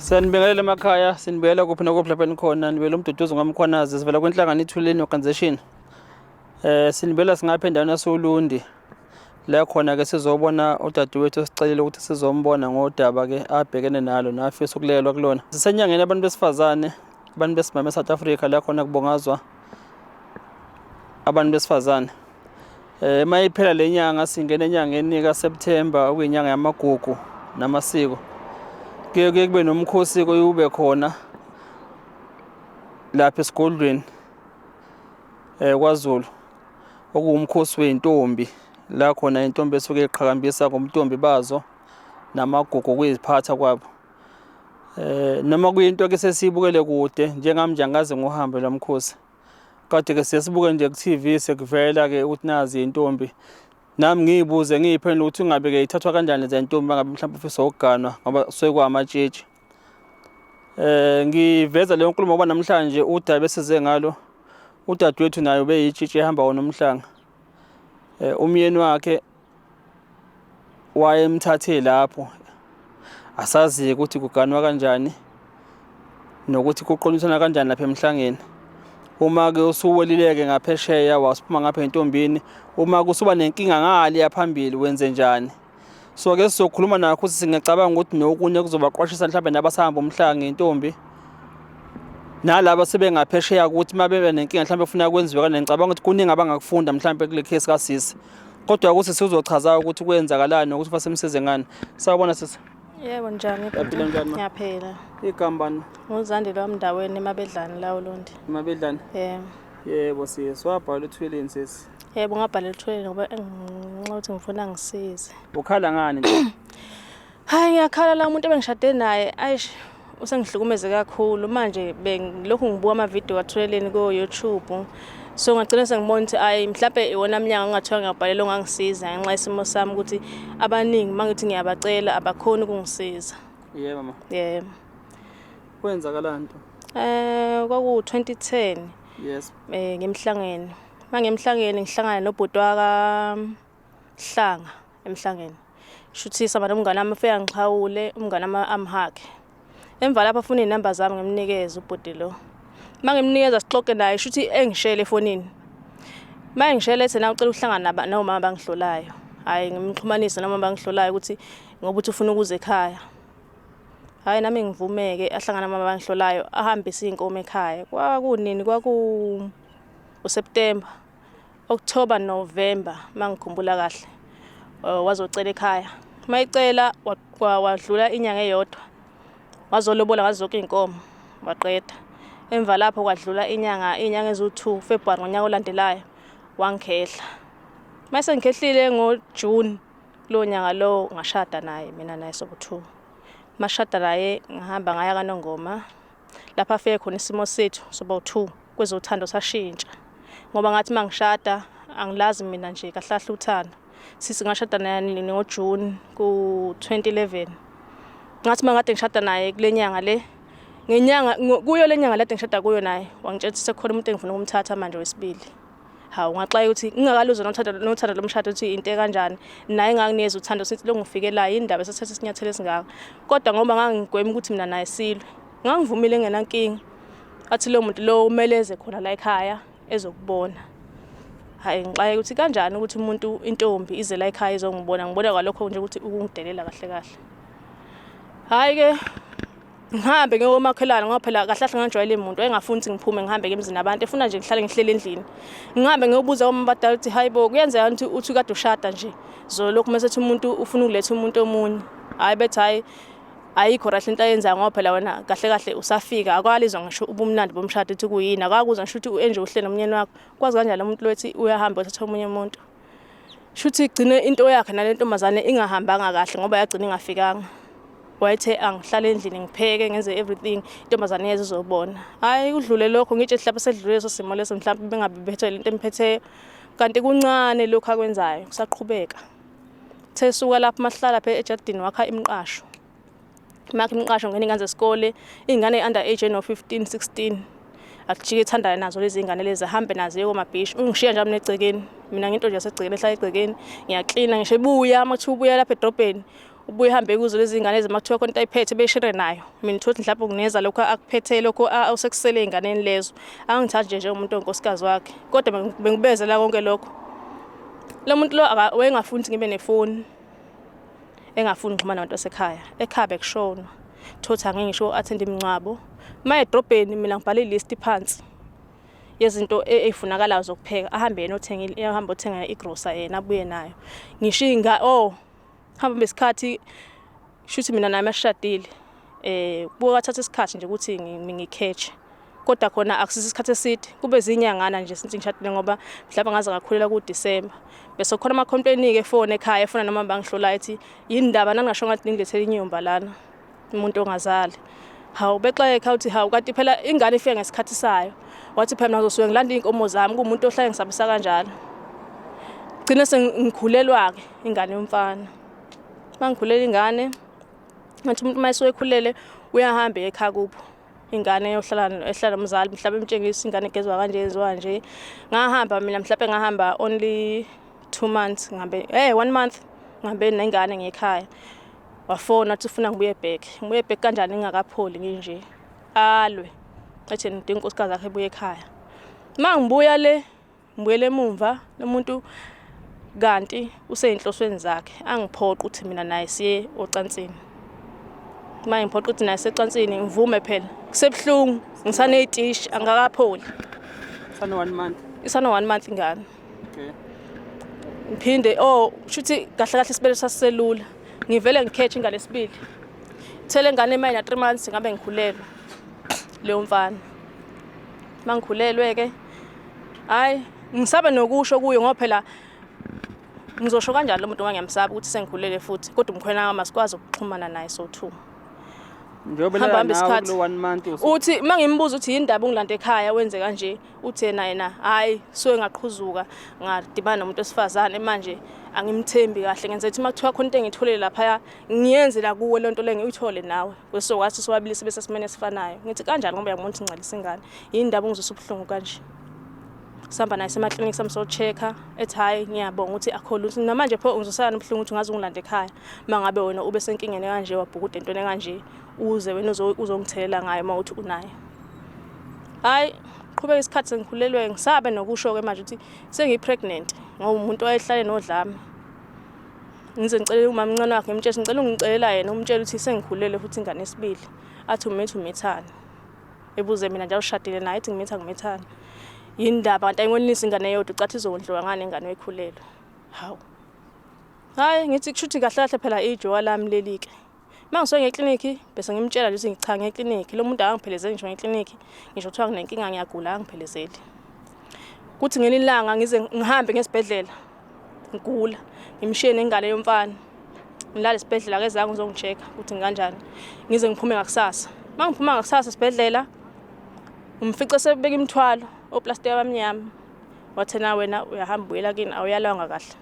Siyanibingelela emakhaya, sinibuyela kuphi nokuphi lapho enikhona, nibuyela uMduduzi ngwaMkhwanazi, sivela kwinhlangano iThuleni Organization. Sinibuyela singapha endaweni yaseUlundi. La khona ke sizobona udadewethu esicelile ukuthi sizombona ngodaba ke abhekene nalo nafisa ukulekelwa kulona. Sisenyangeni abantu besifazane, abantu besimame eSouth Africa la khona kubongazwa abantu besifazane. Uma iphela le nyanga singena enyangeni kaSeptember okuyinyanga yamagugu namasiko. Kuye kuye kube nomkhosi koyube khona lapha esigodlweni kwaZulu okuwumkhosi wey'ntombi la khona intombi esuke iqhakambisa ngobuntombi bazo namagugu okuyiziphatha kwabo. Noma kuyinto ke sesiyibukele kude njengami nje angikaze ngiwuhambe lo mkhosi. Kade ke sesibuke nje ku-TV sekuvela ke ukuthi nazi intombi. Nami ngiyibuze ngiyiphendule ukuthi ingabe ke ithathwa kanjani lezi ntombi mangabe mhlawumbe ufisa ukuganwa ngoba kusuke kwamatshitshi. Ngiveza leyo nkulumo ngoba namhlanje udaba esize ngalo udadewethu naye ubeyitshitshi ehamba wona umhlanga. Umyeni wakhe wayemthathe lapho asazi ukuthi kuganwa kanjani nokuthi kuqondisana kanjani lapha emhlangeni uma-ke usuwelileke ngaphesheya wasiphuma ngapha entombini uma kusuba nenkinga ngale yaphambili wenze njani so ke sizokhuluma nakho ukuthi singacabanga ukuthi nokunye kuzobaqwashisa mhlawumbe nabasahamba umhlanga ngentombi nalaba sebengaphesheya ukuthi uma bebe nenkinga mhlawumbe funa kwenziwe kanjani ngicabanga ukuthi kuningi abangakufunda mhlawumbe kule case kasisi kodwa ukuthi sizochaza ukuthi kwenzakalani nokuthi fasemsize ngani. Sawubona sisi. Yebo njani? Uyaphila njani ma? Ngiyaphila. Igama bani? Nguzandile wamndaweni eMabedlane la uLundi. Mabedlane. Yebo. Yebo sisi, wabhala uthweleni sisi. Yebo ngabhala ethweleni ngoba ngenxa yokuthi ngifuna ngisize. Ukhala ngani nje? Hayi ngiyakhala la umuntu ebengishade naye ayish usengihlukumeze kakhulu manje bengilokhu ngibuka ama-video kaThuleleni ko-YouTube so ngagcina sengibona ukuthi ayi mhlampe iwona mnyango engathiwa ngiyabhalela ongangisiza ngenxa yesimo sami ukuthi abaningi uma ngithi ngiyabacela abakhoni ukungisiza. Yebo mama. Yebo. Kwenzakalani nto? Kwaku-2010. Yes. Ngemhlangeni. Mangemhlangeni ngihlangana nobhuti waka Hlanga emhlangeni. Shuthi saba nomngane wami ufika ngixhawule umngane wami amhakhe. Emva lapho afuna iy'namba zami ngimnikeze ubhuti lo. Uma ngimnikeza sixoxe naye shuthi engishele efonini. Uma engishele ethi na ucela ukuhlangana nomama abangihlolayo. Hhayi ngimxhumanise nomama abangihlolayo ukuthi ngoba uthi ufuna ukuza ekhaya. Hhayi nami ngivumeke ahlangane nomama abangihlolayo ahambise iy'nkomo ekhaya. Kwakunini kwaku uSeptember. October November mangikhumbula kahle wazocela ekhaya mayicela wadlula inyanga eyodwa wazolobola ngazo zonke iy'nkomo waqeda emva lapho kwadlula inyanga iy'nyanga eziwu-2 February ngonyaka olandelayo wangikhehla mase ngikhehlile ngoJune kulowo nyanga lowo ngashada naye mina naye sobu-two mashada naye ngahamba ngaya kaNongoma lapho afike khona isimo sethu soba-two kwezothando sashintsha ngoba ngathi uma ngishada angilazi mina nje kahle kahle uthando sisi ngashada naye ngoJune ku-2011 ngathi uma ngade ngishada naye kule nyanga le ngenyanga kuyo le nyanga lade ngishada kuyo naye wangitshela ukuthi sekukhona umuntu engifuna ukumthatha manje wesibili hawu ngaxaka ukuthi ngingakaluzwa nothando nothando lomshado ukuthi into ekanjani naye nganginikeza uthando sithi longifikelayo indaba esathatha isinyathelo esingaka kodwa ngoba ngangigwema ukuthi mina naye silwe ngangivumile ngenankinga athi lo muntu lo kumele eze khona la ekhaya ezokubona hayi ngixaye ukuthi kanjani ukuthi umuntu intombi ize la ekhaya izongibona ngibona kwalokho nje ukuthi ukungidelela kahle kahle hayi ke ngihambe ngiye komakhelwane ngoba phela kahle kahle ngangijwayele muntu wayengafuni ukuthi ngiphume ngihambe ke emzini abantu efuna nje ngihlale ngihlele endlini ngihambe ngiyobuza oma abadala ukuthi hayi bo kuyenzeka ukuthi uthi kade ushada nje zolokhu mase ethi umuntu ufuna ukuletha umuntu omunye hayi bethi hayi ayikho rahle into ayenzayo ngoba phela wena kahle kahle usafika akwalizwa ngisho ubumnandi bomshado ukuthi kuyini akakuzwa ngisho ukuthi u-enje uhleli nomnyeni wakho kwazi kanjani umuntu lothi uyahamba uthatha omunye umuntu shuthi igcine into yakhe nale ntombazane ingahambanga kahle ngoba yagcina ingafikanga wayethe angihlale endlini ngipheke ngenze everything intombazane yeze izobona hhayi kudlule lokho ngitshe mhlawumbe sedlule leso simo leso mhlawumbe bengabe bethwe lento emphetheyo kanti kuncane lokhu akwenzayo kusaqhubeka Uthe suka lapho mahlala lapha ejardini wakha imiqasho. Makha imiqasho ngena ingane zesikole, iy'ngane under age eno-15, 16. Akujike ethandane nazo lezi ngane lezi ahambe nazo ekomabhishi. Ungishiya nje mina egcekeni. Mina nginto nje yasegcekeni ehlala egcekeni. Ngiyaklina ngisho ebuya uma kuthiwa ubuya lapha edrobheni. Ubuye uhambe kuzo lezi ngane ezimakuthiwa khona into ayiphethe beyishere nayo. Mina ngithola ukuthi mhlawumbe kuneza lokho akuphethe lokho osekusele ey'nganeni lezo. Angangithathi nje njengomuntu onkosikazi wakhe. Kodwa bengibezela konke lokho. Lo muntu lo wayengafuni ukuthi ngibe nefoni. Engafuni ngixhumana nabantu basekhaya. Ekhaya bekushonwa. Thothi angeke ngisho attend imingcwabo. Uma edrobheni mina ngibhala ilist phansi yezinto ey'funakalayo zokupheka. Ahambe yena othenga ahambe othenga igrosa yena abuye nayo. Ngisho inga oh hamba isikhathi shuthi mina nami asishadile. Kubuka kwathatha isikhathi nje ukuthi ngikhethe. Kodwa khona akusiso isikhathi eside, kube zinyangana nje since ngishadile ngoba mhlawumbe ngaze ngakhulelwa kuDisemba. Bese khona ama-complain-ke efoni ekhaya efuna noma bangihlolayo ethi yini ndaba naningasho ngathi ningilethele inyumba lana umuntu ongazali. Hawu bexeka uthi hawu kanti phela ingane ifike ngesikhathi sayo. Wathi phela mina ngizosuke ngilanda iy'nkomo zami kuwumuntu ohlale ngisabisa kanjalo. Gcine sengikhulelwa-ke ingane yomfana. Uma ngikhulela ingane ngathi umuntu uma esuke ekhulele uyahamba ekhaya kubo. Ingane eyohlala ehlala nomzali mhlawumbe imtshengisa ingane igezwa kanje yenziwa kanje. Ngahamba mina mhlawumbe ngahamba only 2 months ngihambe 1 month ngihambe nengane ngekhaya. Wafona wathi ufuna ngibuye back. Ngibuye back kanjani ngingakapholi nginje. Alwe. Ethi ngidinga unkosikazi wakhe ebuye ekhaya. Uma ngibuya le ngibuyele emumva lo muntu kanti useyinhlosweni zakhe angiphoqa ukuthi mina naye siye ocansini. Uma ngiphoqa ukuthi naye secansini ngivume phela. Kusebuhlungu ngisaney'tishi angakapholi. Isano 1 month. Isano 1 month ingane. Okay. Ngiphinde oh shuthi kahle kahle isibeletho sasiselula. Ngivele ngikhethe ingane esibili. Thele ingane emayina 3 months ngabe ngikhulelwe. Leyo mfana. Mangikhulelwe ke hayi ngisabe nokusho kuyo ngoba phela ngizosho kanjani lo muntu ngoba ngiyamsaba ukuthi sengikhulele futhi kodwa umkhwena wami asikwazi ukuxhumana naye so two. Njengoba Hamba hamba nawe isikhathi. kulo 1 month Uthi mangimbuza uthi yini ndaba ungilanda ekhaya wenze kanje uthi yena yena hayi suke ngaqhuzuka ngadibana nomuntu wesifazane manje angimthembi kahle ngenza ukuthi makuthiwa khona into engitholele lapha ngiyenze la kuwe lento le ngiyithole nawe bese wathi sobabili sibe sesimene esifanayo ngithi kanjani ngoba uyangibona ukuthi ngingcelisa ingane yini ndaba ungizwisa ubuhlungu kanje. Sihamba naye emaklinikhi samso-check-a ethi hhayi ngiyabonga ukuthi akho lutho namanje pho ngizosala nobuhlungu ukuthi ungaze ungilande ekhaya uma ngabe wena ube senkingeni kanje wabhukuda entweni kanje uze wena uzongithelela ngayo uma uthi unayo. Hhayi qhubeka isikhathi sengikhulelwe ngisabe nokusho-ke manje ukuthi sengiyi-pregnant ngoba umuntu wayehlale nodlame. Ngize ngicele umamncane wakhe ngimtshele ngicela ungicelela yena umtshele ukuthi sengikhulelwe futhi ingane yesibili athi umithi umithani. Ebuze mina njalo ushadile naye ethi ngimitha ngimithani. Yini ndaba kanti ayingonisa ingane eyodwa ucathi izondliwa ngani ingane oyikhulelwe. Hawu. Hayi ngithi kushuthi kahle kahle phela ijowa lami leli ke. Uma ngisuke ngeklinikhi bese ngimtshela nje ukuthi cha ngeklinikhi lo muntu akangiphelezeli ngisho ngeklinikhi ngisho kuthiwa nginenkinga ngiyagula akangiphelezeli. Kuthi ngelinye ilanga ngize ngihambe ngesibhedlela ngigula ngimshiye nengane yomfana. Ngilale esibhedlela akezange uzongi-check-a ukuthi ngikanjani. Ngize ngiphume ngakusasa. Uma ngiphuma ngakusasa esibhedlela ngimfice sebeka imithwalo oplastiki abamnyama. Wathi na wena uyahamba ubuyela kini awuyalwanga kahle.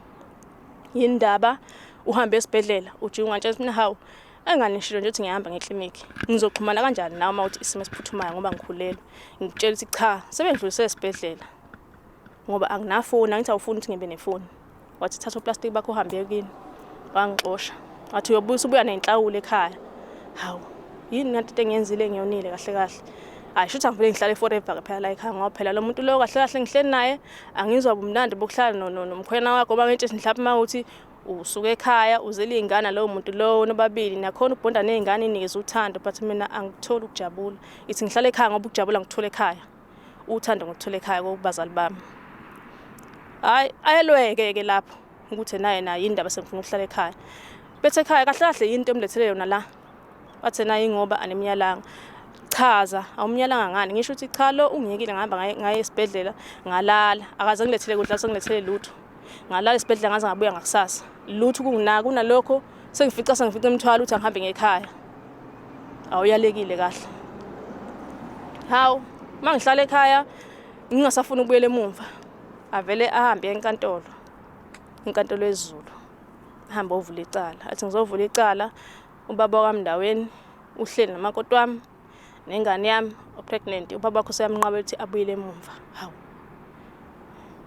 Yini ndaba uhambe esibhedlela ujike ungantshela ukuthi mina hawu enganishilo nje ukuthi ngiyahamba ngeklinikhi. Ngizoxhumana kanjani nawe uma uthi isimo esiphuthumayo ngoba ngikhulelwe. Ngikutshela ukuthi cha sebendlulise esibhedlela ngoba anginafoni angithi awufuni ukuthi ngibe nefoni. Wathi thatha uplastiki bakho uhambe kini. Wangixosha. Wathi uyobuya ubuya nenhlawulo ekhaya. Hawu yini ngathi into engiyenzile ngiyonile kahle kahle. Hayi shuthi angivele ngihlale forever ke phela la ekhaya ngoba phela lo muntu lo kahle kahle ngihleli naye angizwa bumnandi bokuhlala nomkhwena wakho ngoba ngitshe mhlawumbe uma uthi usuke ekhaya uzele iy'ngane lowo muntu lowo nobabili nakhona ukubonda ney'ngane inikeza uthando but mina angikutholi ukujabula. Ithi ngihlale ekhaya ngoba ukujabula ngikuthola ekhaya. Uthando ngikuthola ekhaya kubazali bami. Hayi ayelweke ke lapho ukuthi naye naye yini indaba sengifuna ukuhlala ekhaya. Bethe ekhaya kahle kahle yini into emlethele yona la. Bathe naye ingoba anemnyalanga. Chaza awumnyalanga ngani ngisho ukuthi cha lo ungiyekile ngihamba ngaye esibhedlela ngalala akaze ngilethele kudla sengilethele lutho. Ngalala esibhedlela ngaze ngabuya ngakusasa. Lutho kunginaka kunalokho sengifica sengifica imithwalo ukuthi angihambe ngekhaya. Awuyalekile kahle. Hawu mangihlala ekhaya ngingasafuni ukubuyela emumva. Avele ahambe enkantolo. Inkantolo yesiZulu. Ahambe ovula icala. Athi ngizovula icala ubaba wakamndaweni uhleli nomakoti wami nengane yami opregnant ubaba wakho useyamnqaba ukuthi abuyele emumva. Hawu.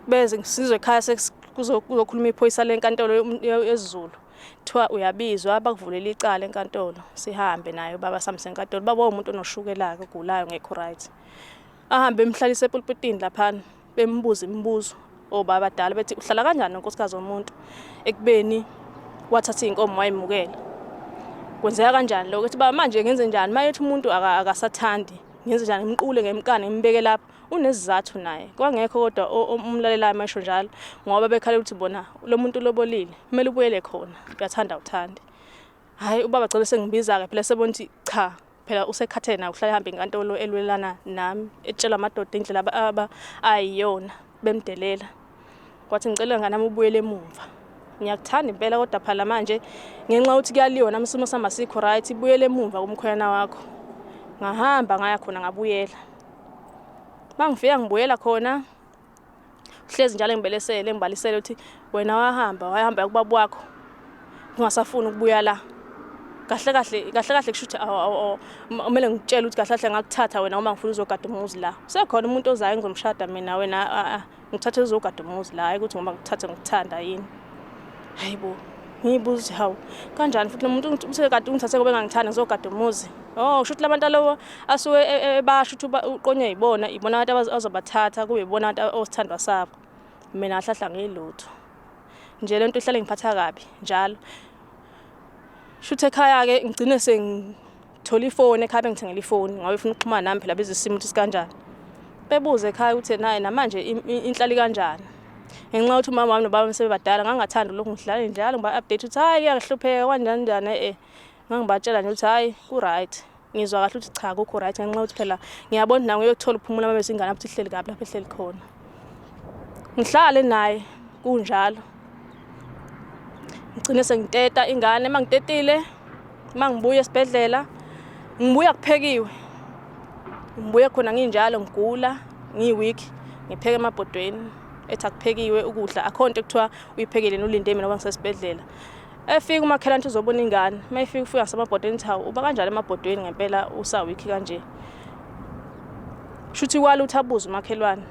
Beze ngisizwe ekhaya sekuzokhuluma iphoyisa lenkantolo yesiZulu. Kuthiwa uyabizwa bakuvulela icala enkantolo. Sihambe naye ubaba samse enkantolo. Baba umuntu onoshukela-ke ogulayo ngekho right. Ahambe emhlalise epulpitini laphana bembuza imibuzo obaba abadala bethi uhlala kanjani nonkosikazi womuntu ekubeni wathatha iy'nkomo wayemukela. Kwenzeka kanjani lokho? Ethi baba manje ngenze njani? Uma ethi umuntu akasathandi ngenze njani? Ngimqule ngemkane ngimbeke lapho. Unesizathu naye. Kwangekho kodwa umlalelayo uma esho njalo ngoba bekhala ukuthi bona lo muntu ulobolile kumele ubuyele khona uyathanda awuthandi. Hhayi ubaba gcine sengibiza-ke phela sebona ukuthi cha phela usekhathele naye uhlale ehamba inkantolo elwelana nami etshela amadoda indlela ayiyona bemdelela. Kwathi ngicela ngane yami ubuyele emumva. Ngiyakuthanda impela kodwa phala manje ngenxa yokuthi kuyaliwa nami isimo sami asikho right buyele emumva kumkhwenyana wakho. Ngahamba ngaya khona ngabuyela. Mangifika ngibuyela khona uhlezi njalo engibelesele engibalisele ukuthi wena wahamba wahamba kubaba wakho ungasafuni ukubuya la. Kahle kahle kahle kahle kusho ukuthi kumele ngikutshele ukuthi kahle kahle ngakuthatha wena uma ngifuna uzogada umuzi la. Usekhona umuntu ozayo engizomshada mina wena ngithathe uzogada umuzi la hayi ukuthi ngoba ngikuthathe ngikuthanda yini. Hayibo ngiyibuza ukuthi hawu kanjani futhi lo muntu usekade ungithathe ngoba engangithanda ngizogada umuzi. Oh kusho ukuthi labantu alowo asuke ebasho ukuthi uqonywe yibona ibona abantu azobathatha kube ibona abantu osithandwa sabo. Mina ngahlahla ngilutho. Nje lento ihlale ngiphatha kabi njalo. Shuthi ekhaya-ke ngigcine sengithola ifoni ekhaya bengithengela ifoni ngoba ifuna ukuxhumana nami phela bezwe isimo ukuthi sikanjani. Bebuze ekhaya ukuthi naye namanje inhlali kanjani. Ngenxa yokuthi umama wami nobaba sebebadala ngangingathandi lokhu ngihlale njalo ngiba-update ukuthi hhayi kuyahlupheka kanjani njani e-e. Ngangibatshela nje ukuthi hhayi ku-right. Ngizwa kahle ukuthi cha akukho right ngenxa yokuthi phela ngiyabona nawe uyokuthola ukuphumula uma bezingane ukuthi ihleli kabi lapho ehleli khona. Ngihlale naye kunjalo. Ngigcine sengiteta ingane uma ngitetile uma ngibuya esibhedlela ngibuya kuphekiwe. Ngibuye khona nginjalo ngigula ngiyi-weak ngipheke emabhodweni ethi akuphekiwe ukudla akho nto ekuthiwa uyiphekile nolinde mina ngoba ngisesibhedlela. Efika umakhelwane uzobona ingane uma efika ufika ngasemabhodweni ukuthi hawu uba kanjani emabhodweni ngempela usawikhi kanje. Shuthi kwala ukuthi abuze umakhelwane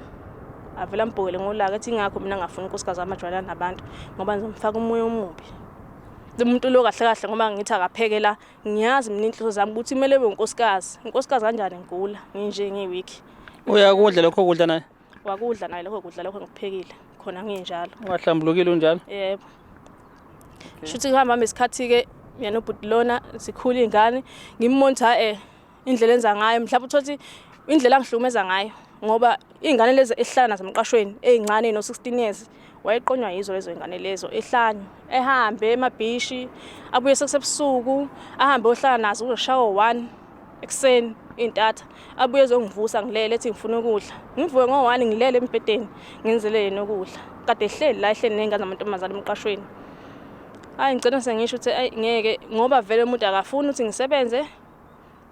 avele ambhokele ngolaka ethi ingakho mina ngafuni unkosikazi wami ajwayelane nabantu ngoba ngizomfaka umoya omubi. Lo muntu lo kahle kahle ngoba ngithi akapheke la ngiyazi mina inhloso zami ukuthi kumele ube unkosikazi. Unkosikazi kanjani ngigula nginje ngiwikhi. Uyakudla lokho kudla naye? Wakudla naye lokho kudla lokho engikuphekile khona nginjalo. Ungahlambulukile unjalo? Yebo. Shuthi kuhamba hamba isikhathi-ke mina nobhuti lona sikhula iy'ngane ngimbona ukuthi hhayi indlela enza ngayo mhlawumbe uthole ukuthi indlela angihlukumeza ngayo ngoba iy'ngane lezi ehlala nazo emqashweni ey'ncane ey'no-16 years wayeqonywa yizo lezo y'ngane lezo ehlanye ehambe emabhishi abuye sekusebusuku ahambe ohlala nazo kuzoshawa 1 ekuseni iy'ntatha abuye ezongivusa ngilele ethi ngifuna ukudla ngivuke ngo-one ngilele embhedeni ngenzele yena ukudla kade ehleli la ehleli ney'ngane zamantombazane emqashweni. Hhayi ngigcina sengisho ukuthi ayi ngeke ngoba vele umuntu akafuni ukuthi ngisebenze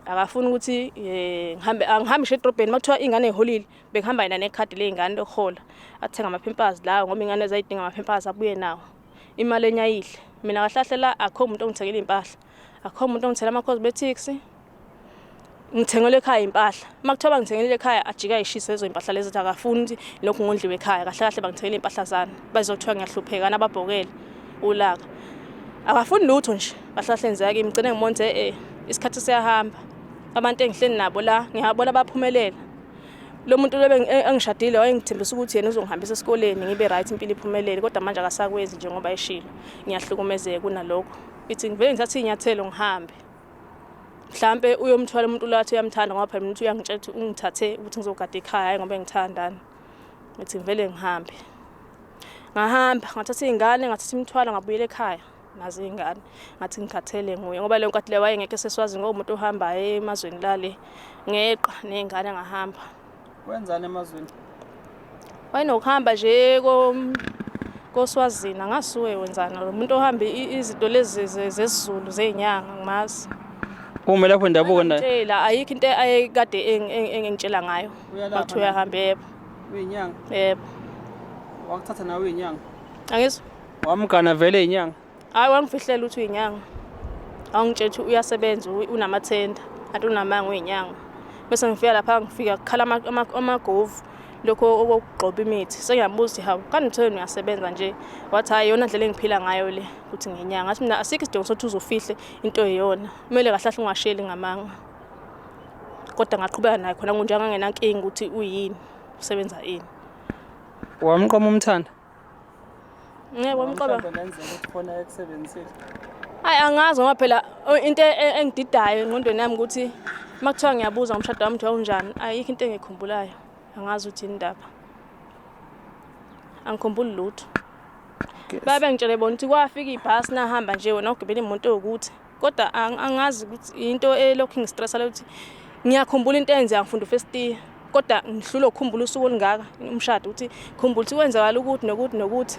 akafuni ukuthi ngihambe angihambi ngisho edrobheni uma kuthiwa iy'ngane y'holile bekuhamba yena nekhadi ley'ngane lokuhola athenge amaphempasi lawo ngoba iy'ngane zayidinga amaphempasi abuye nawo imali enye ayidle. Mina kahle kahle la akukho muntu ongithengela iy'mpahla akukho muntu ongithengela ama-cosmetics ngithengelwe ekhaya impahla uma kuthiwa bangithengelile ekhaya ajike ayishise lezo mpahla lezo ukuthi akafuni ukuthi lokhu ngondliwe ekhaya kahle kahle bangithengele iy'mpahla zami bazothiwa ngiyahlupheka nababhokele ulaka akafuni lutho nje kahle kahle enzeka kimi ngigcine ngibona ukuthi e-e isikhathi siyahamba abantu engihleli nabo la ngiyabona baphumelela lo muntu lo engishadile wayengithembisa ukuthi yena uzongihambisa esikoleni ngibe right impilo iphumelele kodwa manje akasakwenzi njengoba eshilo ngiyahlukumezeka kunalokho ithi ngivele ngithathe iy'nyathelo ngihambe mhlampe uyomthwala umuntu lo athi uyamthanda ngoba phela mina uthi uyangitshela ukuthi ungithathe ukuthi ngizogada ekhaya hhayi ngoba engithandani ngithi ngivele ngihambe ngahamba ngathatha iy'ngane ngathatha imithwalo ngabuyela ekhaya nazo iy'ngane ngathi ngikhathele nguye ngoba leyo nkathi leyo wayengekho eseswazini ngoba umuntu ohambayo emazweni lale ngeqa ney'ngane ngahamba. Wenzani emazweni? Wayenokuhamba nje koSwazini angasuke wenzani lo muntu ohamba izinto lezi zesiZulu zezinyanga ngimazi. Umelaphi wendabuko naye? Ngitshela ayikho into ayekade engitshela ngayo. Bathi uyahamba yebo. Uyinyanga? Yebo. Wakuthatha nawe uyinyanga? Angizwa. Wamgana vele inyanga? Hayi wangifihlela ukuthi uyinyanga. Awungitshela ukuthi uyasebenza unamathenda, kanti unamanga uyinyanga. Bese ngifika lapha ngifika kukhala amagovu. Lokho okokugxoba imithi. Sengiyambuza ukuthi hawu kanti mthweni uyasebenza nje. Wathi hhayi iyona ndlela engiphila ngayo le ukuthi ngenyanga. Ngathi mina asikho isidingo sokuthi uzofihle into eyiyona. Kumele kahle kahle ungasheli ngamanga. Kodwa ngaqhubeka naye khona kunje ngangenankinga ukuthi uyini, usebenza ini. Wamqoma umthanda? Ngeke wamqoma. Mhlawumbe kungenzeka ukuthi khona ekusebenzisile. Hayi angazi ngoba phela into engididayo engqondweni yami ukuthi uma kuthiwa ngiyabuza ngomshado wami ukuthi wawunjani, ayikho into engikhumbulayo. Angazi ukuthi yini indaba. Angikhumbuli lutho. Babe ngitshele bona ukuthi kwafika ibhasi nahamba nje wena ugibela imoto ewukuthi. Kodwa angazi ukuthi into elokhu ingistressa le ukuthi ngiyakhumbula into eyenzeka ngifunda u-first year. Kodwa ngihlulwa ukukhumbula usuku olungaka umshado ukuthi khumbula ukuthi kwenzakala ukuthi nokuthi nokuthi.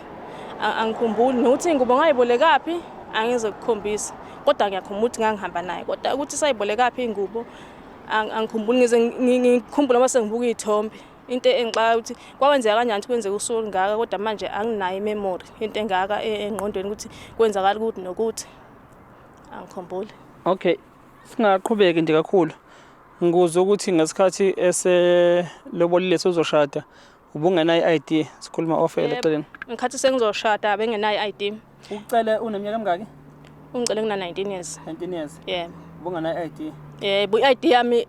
Angikhumbuli nokuthi ingubo ngayibolekaphi angize kukhombisa. Kodwa ngiyakhumbula ukuthi ngangihamba naye. Kodwa ukuthi sayibolekaphi ingubo angikhumbuli ngize ngikhumbule uma sengibuka iy'thombe. Into engixaka ukuthi kwakwenzeka kanjani ukuthi kwenzeka usuku olungaka kodwa manje anginayo imemory into engaka engqondweni ukuthi kwenzakala ukuthi nokuthi. Angikhumbuli. Okay, singaqhubeki nje kakhulu. Ngikuzwa ukuthi ngesikhathi eselobolile sezoshada ubungenayo i-ID, sikhuluma off air eceleni. Ngikhathi sengizoshada bengenayo i-ID. Ukucele uneminyaka emingaki? Ungicele ngina 19 years. 19 years. Yebo. Ubungenayo i-ID. Yebo, i-ID yami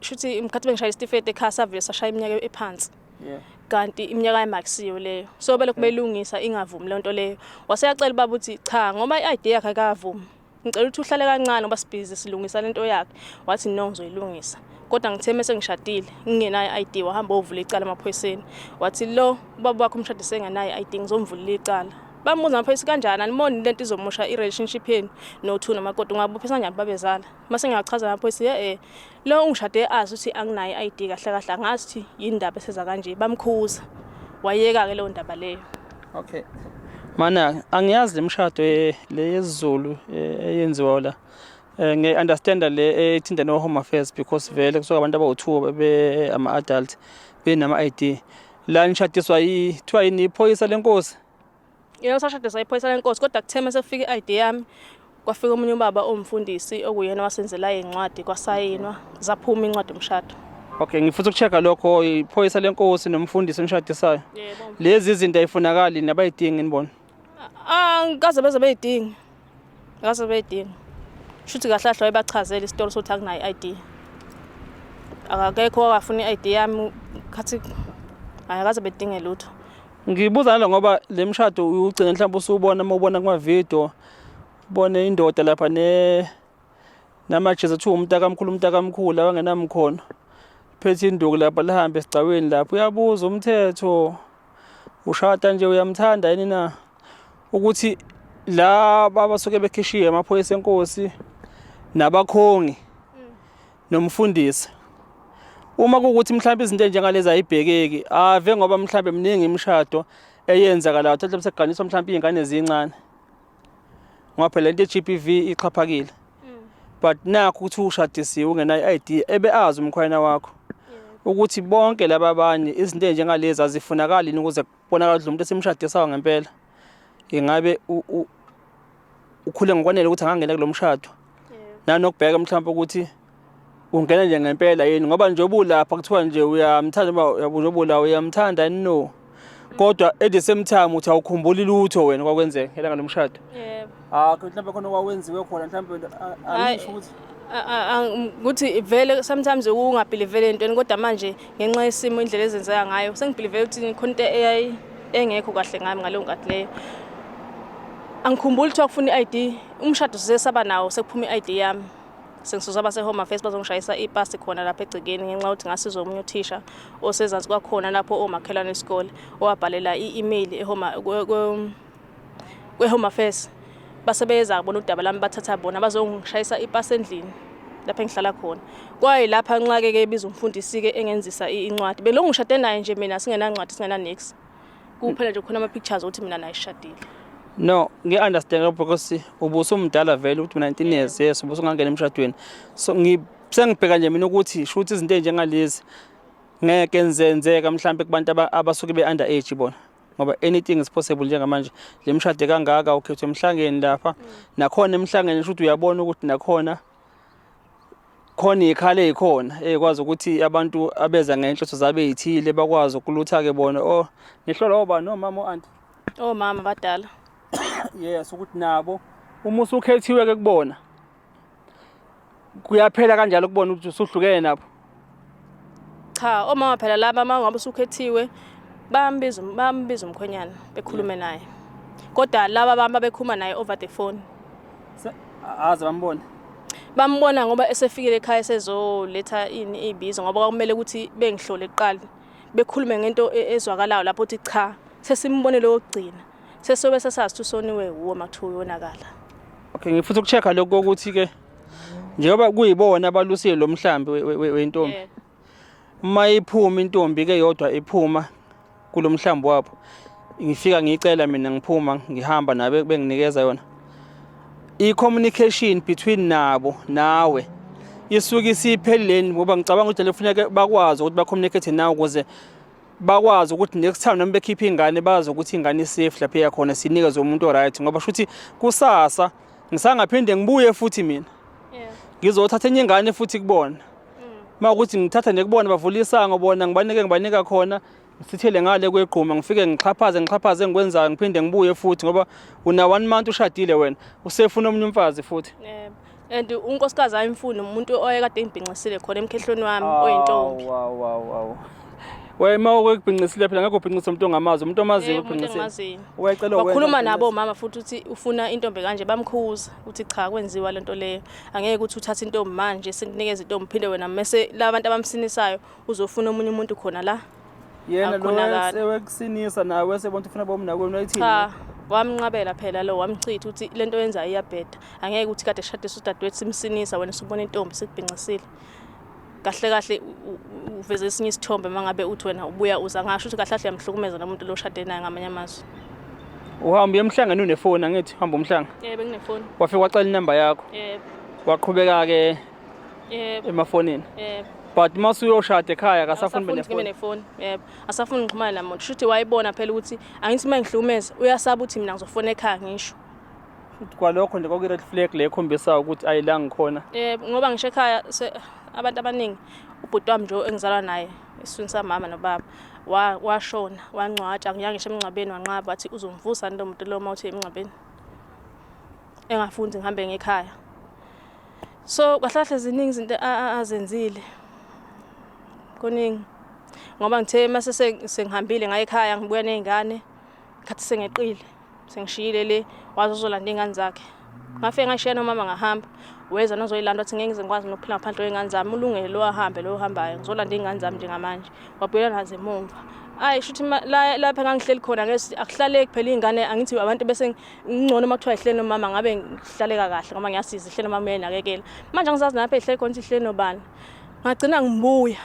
shuthi ngikhathi bengishaya isitifiketi ekhaya savele sashaya iminyaka ephansi. Yeah. Kanti iminyaka yami akusiyo leyo. So belokhu belungisa ingavumi le nto leyo. Waseyacela ubaba ukuthi cha ngoba i-ID yakhe akavumi. Ngicela ukuthi uhlale kancane ngoba sibhizi silungisa lento yakhe. Wathi no ngizoyilungisa. Kodwa ngithe mase ngishadile ngingenayo i-ID wahamba ovula icala emaphoyiseni. Wathi lo ubaba wakho umshado sengenayo i-ID ngizomvulela icala. Bambuza amaphoyisa kanjani animoni lento izomosha i-relationship yenu no-two nomakoti ungabophisa kanjani babezala. Mase ngiyachaza amaphoyisa eh lo ungishade azi ukuthi anginayo i-ID kahle kahle angazi ukuthi yini indaba eseza kanje bamkhuza. Wayeka ke leyo ndaba leyo. Okay. Mana angiyazi le mshado le yesiZulu eyenziwa la. Ngiya understand le ethinta no Home Affairs because vele kusuka abantu abawu2 be ama adult benama ID. La nishadiswa kuthiwa yini iphoyisa lenkosi? Yena sashadiswa iphoyisa lenkosi kodwa kuthe mase kufika i-ID yami kwafika omunye ubaba owumfundisi okuyena wasenzela incwadi kwasayinwa zaphuma incwadi yomshado. Okay, ngifuna ukuchecka lokho iphoyisa lenkosi nomfundisi onishadisayo. Yebo. Lezi izinto ayifunakali nabayidingi nibona. Ah, ngikaze beze beyidinga. Ngikaze beyidinga. Shuthi kahle kahle wayebachazela isitori sokuthi akunayo i-ID. Akakekho owafuna i-ID yami khathi ayakaze bedinge lutho. Ngibuza nalo ngoba le mshado uyugcina mhlawumbe usubona uma ubona kuma video ubone indoda lapha ne namajezi athiwa umntakamkhulu umntakamkhulu abangenamkhono phethe induku lapha lihambe esigcawini lapha uyabuza umthetho ushada nje uyamthanda yini na ukuthi laba abasuke bekhishiwe amaphoyisa enkosi nabakhongi nomfundisi uma kuwukuthi mhlawumbe izinto enjengalezi ayibhekeki ave ngoba mhlawumbe miningi imishado eyenzakalayo thatha sekuganiswa mhlawumbe iy'ngane ezincane ngoba phela lento ye-GBV ixhaphakile but nakho ukuthi ushadisiwe ungenayo i-ID ebe azi umkhwayana wakho ukuthi bonke laba abanye izinto ezinjengalezi azifunakali yini ukuze kubonakale ukuthi lo muntu esimshadisayo ngempela ingabe ukhule ngokwanele ukuthi angangena kulo mshado nanokubheka mhlawumbe ukuthi ungena nje ngempela yini ngoba nje ubulapha kuthiwa nje uyamthanda uba njengoba ula uyamthanda yini no kodwa at the same time uthi awukhumbuli lutho wena kwakwenzeka ngelanga lomshado. Yebo. Ah, mhlawumbe khona okwawenziwe khona mhlawumbe angisho ukuthi ukuthi vele sometimes ukungabhiliveli entweni kodwa manje ngenxa yesimo indlela ezenzeka ngayo sengibhilivele ukuthi khona into eyayi engekho kahle ngami ngaleyo nkathi leyo. Angikhumbuli kuthiwa kufuna i-ID, umshado sesaba nawo sekuphuma i-ID yami. Sengisusa abase-Home Affairs bazongishayisa ipasi khona lapha egcekeni ngenxa yokuthi ngasizwa omunye uthisha osezansi kwakhona lapho omakhelwane esikole owabhalela i-email kwe-Home Affairs. Base beyeza bona udaba lami bathatha bona bazongishayisa ipasi endlini lapho engihlala khona. Kwayilapha nxa-ke ke biza umfundisi-ke engenzisa incwadi. Belokhu ngishade naye nje mina singenancwadi singenanix. Kuphela nje khona ama-pictures ukuthi mina naye sishadile. No, ngi-understand because ubusumdala vele ukuthi 19 years yes ubusungangena emshadweni. So sengibheka nje mina ukuthi shuthi izinto ezinjengalezi ngeke zenzeka mhlambe kubantu abasuke be-under age bona. Ngoba anything is possible njengamanje. Le mshado kangaka ukhethwe emhlangeni lapha. Nakhona emhlangeni shuthi uyabona ukuthi nakhona Khona iy'khala ey'khona ey'kwazi ukuthi abantu abeza ngenhloso zabo ey'thile bakwazi ukulutha-ke bona oh nihlolwa obani omama o-anti Omama abadala. Yes, ukuthi nabo uma usukhethiwe-ke kubona kuyaphela kanjalo kubona ukuthi usuhlukene nabo. Cha, omama phela laba uma ngabe usukhethiwe bayambiza umkhwenyana bekhulume naye. Kodwa laba abantu babekhuluma naye over the phone. Aze bambone. Bambona ngoba esefikile ekhaya esezoletha ini ibizo ngoba kwakumele ukuthi bengihlole kuqala. Bekhulume ngento ezwakalayo lapho uthi cha, sesimbonile okugcina. Sesobe sesazi ukuthi usoniwe wuwe makuthiwa uyonakala. Okay, ngifuna ukucheck-a lokhu kokuthi-ke njengoba kuyibona abalusile lo mhlambi wentombi. Uma iphuma intombi ke yodwa iphuma kulo mhlambi wabo. Ngifika ngiyicela mina ngiphuma ngihamba nabe benginikeza yona. I-communication between nabo nawe isuke isipheleleni ngoba ngicabanga ukuthi kufuneka bakwazi ukuthi ba-communicate nawe ukuze bakwazi ukuthi next time noma bekhipha ingane bazi ukuthi ingane isafe lapho iyakhona sinikeze umuntu oright ngoba shuthi kusasa ngisangaphinde ngibuye futhi mina ngizothatha enye ingane futhi kubona uma ukuthi ngithatha nje kubona bavula isango bona ngibanike ngibanika khona ngisithele ngale kwegquma ngifike ngixhaphaze ngixhaphaze engikwenzayo ngiphinde ngibuye futhi ngoba una one month ushadile wena usefuna omunye umfazi futhi. Yebo. And unkosikazi ayimfuni umuntu oyekade engibhincisile khona emkhehlweni wami oyintombi. Wow wow wow. Wena uma ukubhincisile phela ngeke ubhincise umuntu ongamazi, umuntu omaziyo Yebo, umuntu ubhincisile. engimaziyo. Wayecela uwenza Wakhuluma nabo ubhincise. omama futhi uthi ufuna intombi kanje bamkhuza uthi cha kwenziwa lento leyo. Angeke ukuthi uthathe intombi manje sikunikeza intombi phinde wena mese labantu abamsinisayo uzofuna omunye umuntu khona la. Yena lo Akhonakala. wekusinisa nawe wesebona ukuthi ufuna bomnakwenu wayithini? Cha, wamnqabela phela lo wamchitha uthi lento oyenzayo iyabheda. Angeke ukuthi kade sishadisa udadewethu simsinisa wena usubona intombi sikubhincisile. Kahle kahle uveze esinye isithombe uma ngabe uthi wena ubuya uza ngasho ukuthi kahle kahle uyamhlukumeza lo muntu lo oshade naye ngamanye amazwi. Uhamba uye emhlangeni unefoni angithi uhamba umhlanga. Yebo nginefoni. Wafika wacela inamba yakho. Yebo. Waqhubeka ke Yebo. emafonini. Yebo. But uma usuyoshada ekhaya akasafuni ube Akasafuni ngibe nefoni. nefoni. Yebo. Asafuni ngixhumane namuntu. Shuthi wayibona phela ukuthi angithi uma ngihlukumeza uyasaba ukuthi mina ngizofona ekhaya ngisho. Futhi kwalokho nje kwakuyi-red flag le ekhombisayo ukuthi ayi la ngikhona. Yebo, ngoba ngisho ekhaya abantu abaningi ubhuti wami nje engizalwa naye esiswini samama nobaba washona wangcwatsha ngiya ngisho emngcwabeni wanqaba wathi uzomvusa lo muntu lo uma uthi emngcwabeni engafundi ngihambe ngekhaya. So kahle kahle ziningi izinto azenzile kuningi ngoba ngithe mase sengihambile ngaye ekhaya ngibuya nezingane khathi sengeqile sengishiyile le waze uzolanda iy'ngane zakhe ngafike ngashiya nomama ngahamba weza nozoyilanda wathi ngeke ngize ngikwazi nokuphila ngaphandle kwey'ngane zami ulungele lo ahambe lo ohambayo ngizolanda iy'ngane zami njengamanje wabuyela nazo emumva ayi shuthi lapha engangihleli khona ngeke akuhlaleki phela iy'ngane angithi abantu bese ngcono uma kuthiwa ihleli nomama ngabe ngihlaleka kahle ngoba ngiyasiza ihleli nomama uyayinakekela manje angizazi nalapha ihleli khona ukuthi ihleli nobani ngagcina ngibuya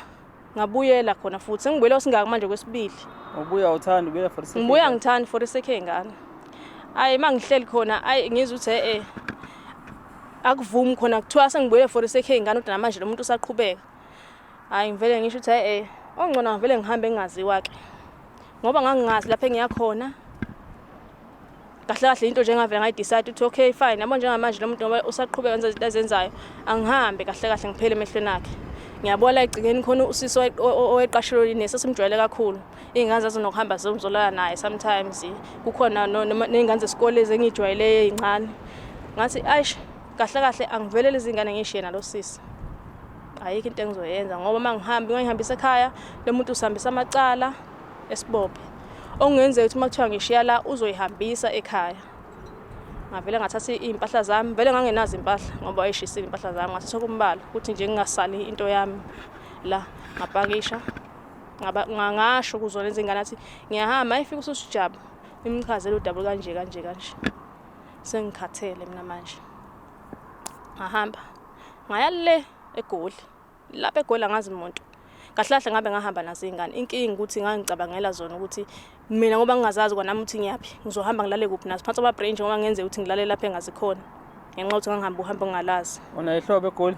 ngabuyela khona futhi sengibuyela osingaka manje kwesibili. Ubuya uthanda ubuyela for iseke. Ngibuya ngithanda for iseke ingane. Ayi mangihleli khona ayi ngizwe ukuthi eh akuvumi khona kuthiwa sengibuyele for iseke ingane kodwa namanje lo muntu usaqhubeka. Hayi ngivele ngisho ukuthi eh ongcono ngivele ngihambe ngingaziwa ke. Ngoba ngangingazi lapha engiyakhona. Kahle kahle into nje ngavele ngayi-decide ukuthi okay fine yabo njengamanje lo muntu ngoba usaqhubeka wenza izinto azenzayo angihambe kahle kahle ngiphele emehlweni akhe. Ngiyabona la egcikeni khona usisi oweqashelwe inesi esimjwayele kakhulu. Iy'ngane zazinokuhamba zizolala naye sometimes kukhona ney'ngane zesikole engiy'jwayeleyo ey'ncane. Ngathi eish kahle kahle angivele lezi ngane ngiyishiye nalo sisi. Ayikho into engizoyenza ngoba uma ngihamba ngihambisa ekhaya lo muntu usihambisa amacala esibophe. Okungenzeka ukuthi uma kuthiwa ngishiya la uzoyihambisa ekhaya. Ngavele ngathatha iy'mpahla zami, vele ngangenazo iy'mpahla ngoba wayeshisile iy'mpahla zami, ngathatha okumbalwa ukuthi nje ngingasali into yami la. Ngapakisha ngasho kuzona izingane athi ngiyahamba, ayifika ususijabu imchazele udaba kanje kanje kanje. Sengikhathele mina manje. Ngahamba ngaya le eGoli. Lapha eGoli angazi muntu. Kahle kahle ngabe ngahamba nazo iy'ngane. Inkinga ukuthi ngangicabangela zona ukuthi mina ngoba ngingazazi kwanami ukuthi ngiyaphi, ngizohamba ngilale kuphi nazo. Phansi kwama-branch ngoba kungenzeka ukuthi ngilale lapha engazi khona. Ngenxa yokuthi ngangihamba uhambo ngingalazi. Unayo ihlobo eGoli?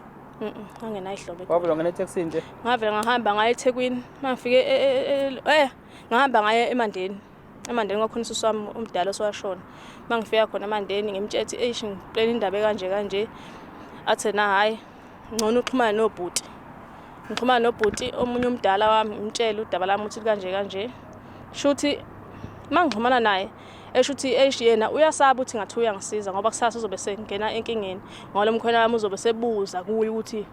Ngangenayo ihlobo eGoli. Wavele wangena etekisini nje? Ngavele ngahamba ngaya eThekwini. Uma ngifike ngahamba ngaya eMandeni. EMandeni kwakhona usisi wami omdala osewashona. Uma ngifika khona eMandeni ngimtshela ukuthi eish ngiplena indaba ekanje kanje. Athi na hhayi. Ngcono uxhumane nobhuti. Ngixhumana nobhuti omunye umdala wami ngimtshele udaba lami ukuthi kanje kanje. Shuthi mangixhumana naye esho ukuthi eish yena uyasaba ukuthi ngathi uyangisiza ngoba kusasa uzobe sengena enkingeni ngoba lo mkhwena wami uzobe sebuza kuye ukuthi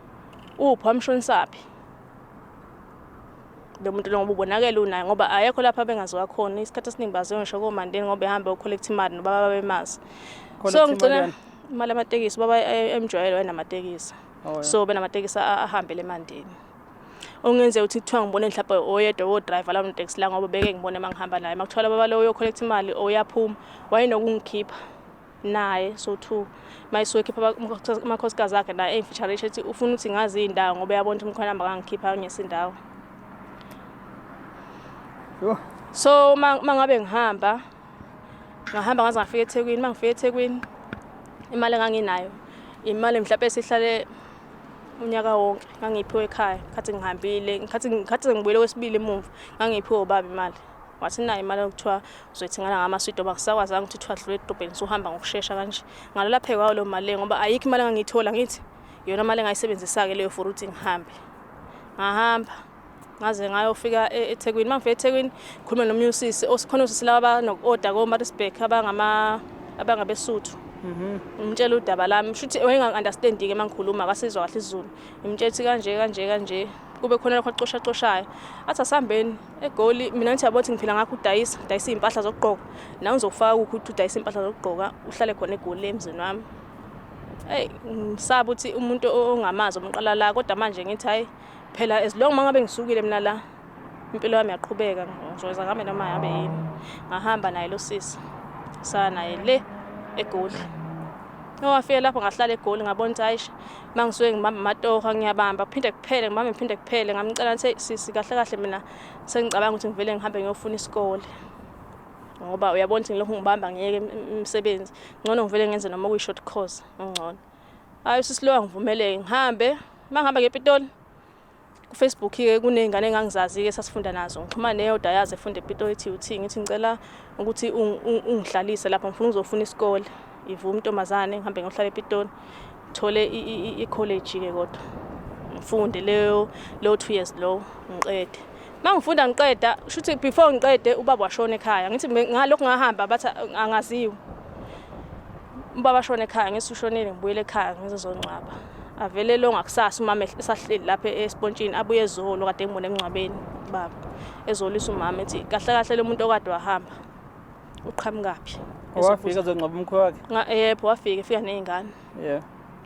uphi wamshonisaphi lo muntu lo ngoba ubonakele unaye ngoba ayekho lapha bengaziwa khona isikhathi esiningi baziwa ngisho komandeni ngoba ehamba yocollect imali nobaba bemazi so ngigcina imali yamatekisi ubaba emjwayele wayenamatekisi oh, yeah. So benamatekisi ahambele emandeni okungenzeka ukuthi kuthiwa ngibone mhlawumbe oyedwa wodriver lawo matekisi la ngoba beke ngibone uma ngihamba naye uma kuthiwa baba lo uyocollect imali oyaphuma wayenokungikhipha naye so two mayisuke ekhipha amakhosikazi akhe naye engifeaturisha ethi ufuna ukuthi ngazi iy'ndawo ngoba uyabona ukuthi umkhona makangikhipha ngiyesa indawo. So uma ngabe ngihamba ngahamba ngaze ngafika eThekwini, uma ngifika eThekwini imali enganginayo imali mhlawumbe esihlale unyaka wonke ngangiyiphiwe ekhaya khathi ngihambile ngikhathi ngikhathi sengibuyele kwesibili emuva ngangiyiphiwe ubaba imali. Wathi nayo imali okuthiwa uzoyithengana ngamaswidi ngoba ngisakwazanga ukuthi kuthiwa dlula edolobheni suhamba ngokushesha kanje. Ngalolapheka kwayo leyo mali leyo ngoba ayikho imali engangiyithola ngithi iyona mali engayisebenzisa-ke leyo for ukuthi ngihambe. Ngahamba ngaze ngayofika eThekwini. Uma ngifika eThekwini ngikhulume nomunye usisi khona osisi laba abanoku-oda ko-Maritzburg abangama abangabeSuthu. Ngimtshela udaba lami shuthi wayengangi-understand-ke uma ngikhuluma akasizwa kahle isiZulu. Ngimtshela ukuthi kanje kanje kanje kube khona lokho acoshacoshayo. Athi asihambeni eGoli mina ngithi yabo ukuthi ngiphila ngakho udayisa udayisa iy'mpahla zokugqoka nawe ngizokufaka kukho ukuthi udayisa iy'mpahla zokugqoka uhlale khona eGoli emzini wami. Eyi ngisaba ukuthi umuntu ongamazi umqala la kodwa manje ngithi hhayi phela as long uma ngabe ngisukile mina la impilo yami yaqhubeka ngizoza ngihambe noma ngabe yini. Ngahamba naye lo sisi saya naye le eGoli. Owafika lapho ngahlala eGoli ngabona ukuthi hayi uma ngisuke ngibamba amatoho ngiyabamba kuphinde kuphele ngibambe kuphinde kuphele ngamcela ngathi sisi kahle kahle mina sengicabanga ukuthi ngivele ngihambe ngiyofuna isikole ngoba uyabona ukuthi ngilokhu ngibamba ngiyeke imisebenzi ngcono ngivele ngenze noma kuyi-short course ngcono. Hhayi usisi lo angivumeleke ngihambe uma ngihamba ngePitoli kuFacebook-ke kuney'ngane engangizazi-ke sasifunda nazo ngixhumana neyodwa yazi efunda ePitoli i-TUT ngithi ngicela ukuthi ungihlalise lapha ngifuna ukuzofuna isikole ivume intombazane ngihambe ngiyohlala ePitoli ngithole i-college-ke kodwa ngifunde leyo leyo 2 years lowo ngiqede uma ngifunda ngiqeda shuthi before ngiqede ubaba washona ekhaya ngithi ngalokhu ngahamba bathi angaziwa ubaba ashona ekhaya ngithi ushonile ngibuyele ekhaya ngizozongcwaba avele lo ngakusasa umama esahleli lapha esipontshini abuye ezolo kade ngibone emngcwabeni baba ezolisa umama ethi kahle kahle lo muntu okade wahamba uqhamukaphi. Wafika ezongcwaba umkhwe wakhe? Yebo wafika efika nezingane. Yeah.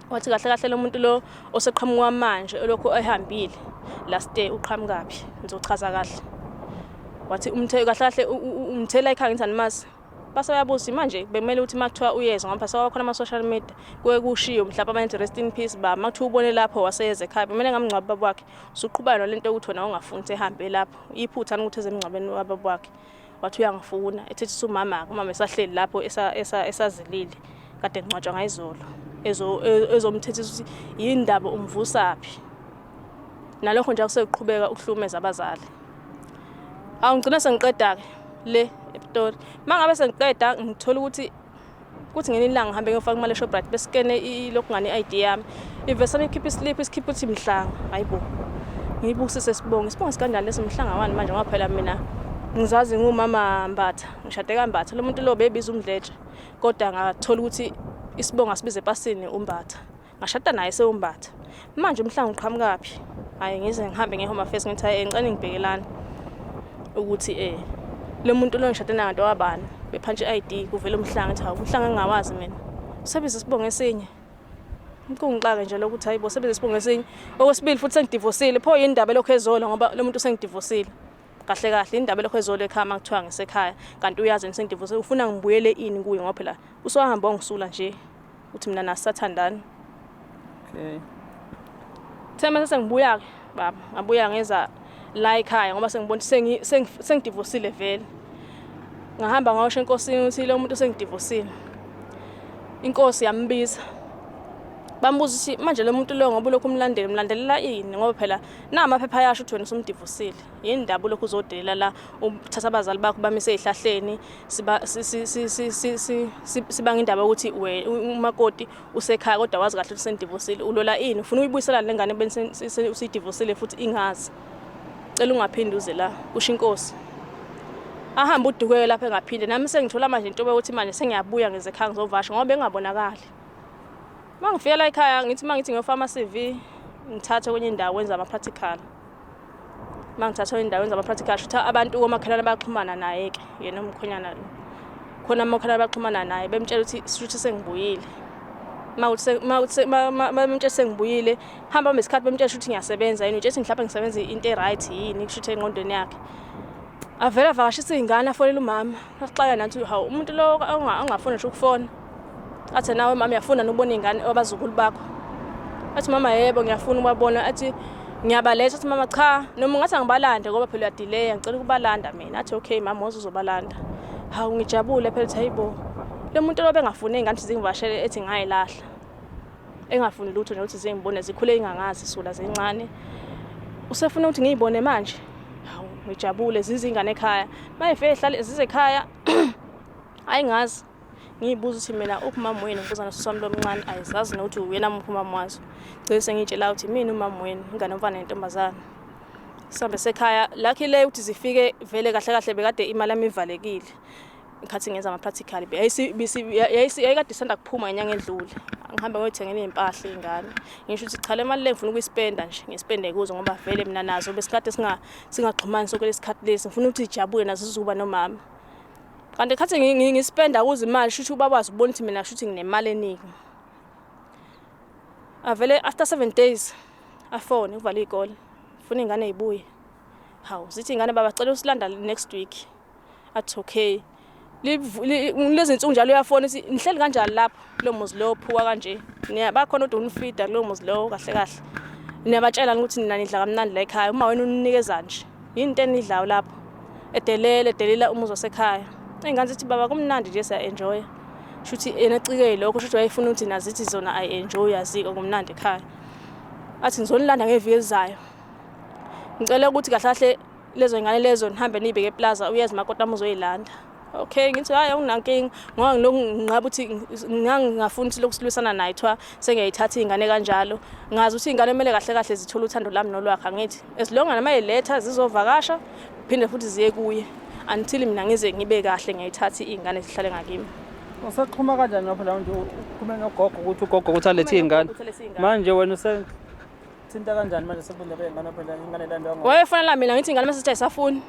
Wathi kahle kahle lo muntu lo oseqhamuka manje olokhu ehambile last day uqhamukaphi ngizochaza kahle. Wathi umthe kahle kahle umthela ekhaya ngithi animazi. Base bayabuza manje bekumele ukuthi uma kuthiwa uyeza ngoba sewakhona ama-social media kuke kushiwo mhlawumbe abanye rest in peace ba uma kuthiwa ubone lapho waseyeza ekhaya bekumele ngamngcwaba ubaba wakhe usuqhubayo nalento yokuthi wena ungafuni ukuthi ehambe lapho iphutha ukuthi eze emngcwabeni wababa wakhe wathi uyangifuna ethethisa umama-ke umama esahleli lapho esazilile kade ngcwatshwa ngayizolo ezomthethisa ukuthi yini ndaba umvusaphi nalokho nje akusekuqhubeka ukuhlukumeza abazali. Awu ngigcina sengiqeda-ke le ePitori. Uma ngabe sengiqeda ngithola ukuthi kuthi ngelinye ilanga ngihambe ngiyofaka imali eShoprite besikene ilokhu ngane i-ID yami. Ivesane ikhiphe islip isikhiphe uthi Mhlanga. Hayi bo. Ngiyibukisise sibonge. Isibongo sikanjani lesi Mhlanga wani manje ngoba phela mina ngizazi ngumama Mbatha. Ngishade kaMbatha. Lo muntu lo bebiza uMdletshe kodwa ngathola ukuthi isibongo asibize epasini uMbatha. Ngashada naye sewumbatha. Manje umhlanga uqhamukaphi? Hayi ngize ngihambe nge Home Affairs ngithi hayi ngicela ngibhekelani ukuthi eh lo muntu lo ngishade naye kanti wabani bephantshe i-ID kuvela umhlanga ngithi hawu umhlanga engingawazi mina. Usebiza isibongo esinye. Kungixake nje lokhu ukuthi hayi bo sebiza isibongo esinye. Okwesibili futhi sengidivosile. Pho yini indaba elokhu ezola ngoba lo muntu sengidivosile. Kahle kahle indaba elokhu ezola ekhaya uma kuthiwa ngisekhaya kanti uyazi yena sengidivosile ufuna ngibuyele ini kuye ngoba phela usewahamba wangisula nje. Uthi mina nasathandani. Okay. Thema mase sengibuya ke baba, ngabuya ngeza la ekhaya ngoba sengibona ukuthi sengidivosile vele. Ngahamba ngayosho enkosini ukuthi lo muntu sengidivosile. Inkosi yambiza. Bambuza ukuthi manje lo muntu lo ngoba ulokhu umlandela umlandelela ini ngoba phela namaphepha ayasho ukuthi wena usumdivosile. Yini ndaba ulokhu uzodelela la uthatha abazali bakho bamise ezihlahleni siba sibanga indaba ukuthi umakoti usekhaya kodwa wazi kahle ukuthi senidivosile. Ulola ini? Ufuna uyibuyisela le ngane beni usiyidivosile futhi ingazi. Cela ungaphinde uze la kusho inkosi. Ahambe udukeke lapha engaphinde nami sengithola manje into yokuthi manje sengiyabuya ngeze ekhaya ngizovasha ngoba bengingabonakali. Uma ngifika la ekhaya ngithi uma ngithi ngiyofaka ama-CV ngithathe kwenye indawo wenza ama-practical. Uma ngithatha kwenye indawo wenza ama-practical shuthi abantu komakhelwane bayaxhumana naye-ke yena umkhwenyana lo. Khona amakhelwane baxhumana naye bemtshela ukuthi shuthi sengibuyile. Uma bemtshela sengibuyile hamba nesikhathi bemtshela ukuthi ngiyasebenza yini utshela ukuthi mhlawumbe ngisebenza into e-right yini kusho engqondweni yakhe. Avele avakashise iy'ngane afonele umama asixaka nathi hawu umuntu lo angafuni ngisho ukufona. Athi nawe mama uyafuna nokubona iy'ngane abazukulu bakho. Athi mama yebo ngiyafuna ukubabona athi ngiyabaletha athi mama cha noma ungathi angibalande ngoba phela uyadileya ngicela ukubalanda mina. Athi okay mama woza uzobalanda. Hawu ngijabule phela ukuthi hayibo lo muntu lo bengafuni iy'ngane ukuthi zingivashele ethi ngayilahla. Engafuni lutho nje ukuthi zingibone zikhule ingangazi sula zincane. Usefuna ukuthi ngiyibone manje. Hawu ngijabule zizingane ekhaya. Mayifike ihlale zizekhaya ayingazi. Ngiyibuza ukuthi mina uphi umama wenu ngibuza nosisi wami lomncane ayizazi nokuthi uyena muphi umama wazo. Gcine sengiyitshela ukuthi mina umama wenu ingane yomfana nentombazane. Sihambe sekhaya lucky le ukuthi zifike vele kahle kahle bekade imali yami ivalekile. Ngikhathi ngenza ama-practical yayikade isanda kuphuma ngenyanga edlule. Ngihambe ngiyoyithengela iy'mpahla iy'ngane. Ngisho ukuthi cha le mali le ngifuna ukuyispenda nje ngispende kuzo ngoba vele mina nazo besikade singaxhumani sonke lesikhathi lesi ngifuna ukuthi ijabule nazo zizokuba nomama. Kanti khathi ngispenda kuze imali shuthi ubaba ubona ukuthi mina shuthi nginemali eningi. Avele after 7 days afone kuvala izikole. Funa ingane ibuye. Hawu zithi ingane baba cela usilanda next week. Athi okay. Lezi insuku njalo uyafona uthi nihleli kanjani lapho kulo muzi lo phuka kanje. Niyabakhona kodwa unifida kulo muzi lo kahle kahle. Niyabatshela ukuthi nina nidla kamnandi la ekhaya uma wena uninikeza nje. Yini into enidlayo lapho? Edelela edelela umuzi wasekhaya. Iy'ngane zithi baba kumnandi nje siya-enjoya. Shuthi yena ecike yilokho shuthi wayefuna ukuthi nazithi zona ayi-enjoy aziko kumnandi ekhaya. Athi ngizonilanda ngeviki elizayo. Ngicela ukuthi kahle kahle lezo ngane lezo nihambe niyibeke eplaza uyeza umakoti wami uzoyilanda. Okay ngithi hayi awunankinga ngoba ngilokhu nginqaba ukuthi ngangingafuni ukuthi lokhu silwisana naye kuthiwa sengiyayithatha iy'ngane kanjalo. Ngazi ukuthi iy'ngane kumele kahle kahle zithole uthando lami nolwakhe angithi. As long as mayiletha zizovakasha phinde futhi ziye kuye until mina ngize ngibe kahle ngiyayithatha iy'ngane zihlale ngakimi. Usaxhuma kanjani lapho la nje ukhulume nogogo ukuthi ugogo ukuthi alethe iy'ngane. Manje wena usethinta kanjani manje sekundaba yengane phela ingane ilandwa ngo. Wayefonela mina ngithi ingane mase sithi ayisafuni.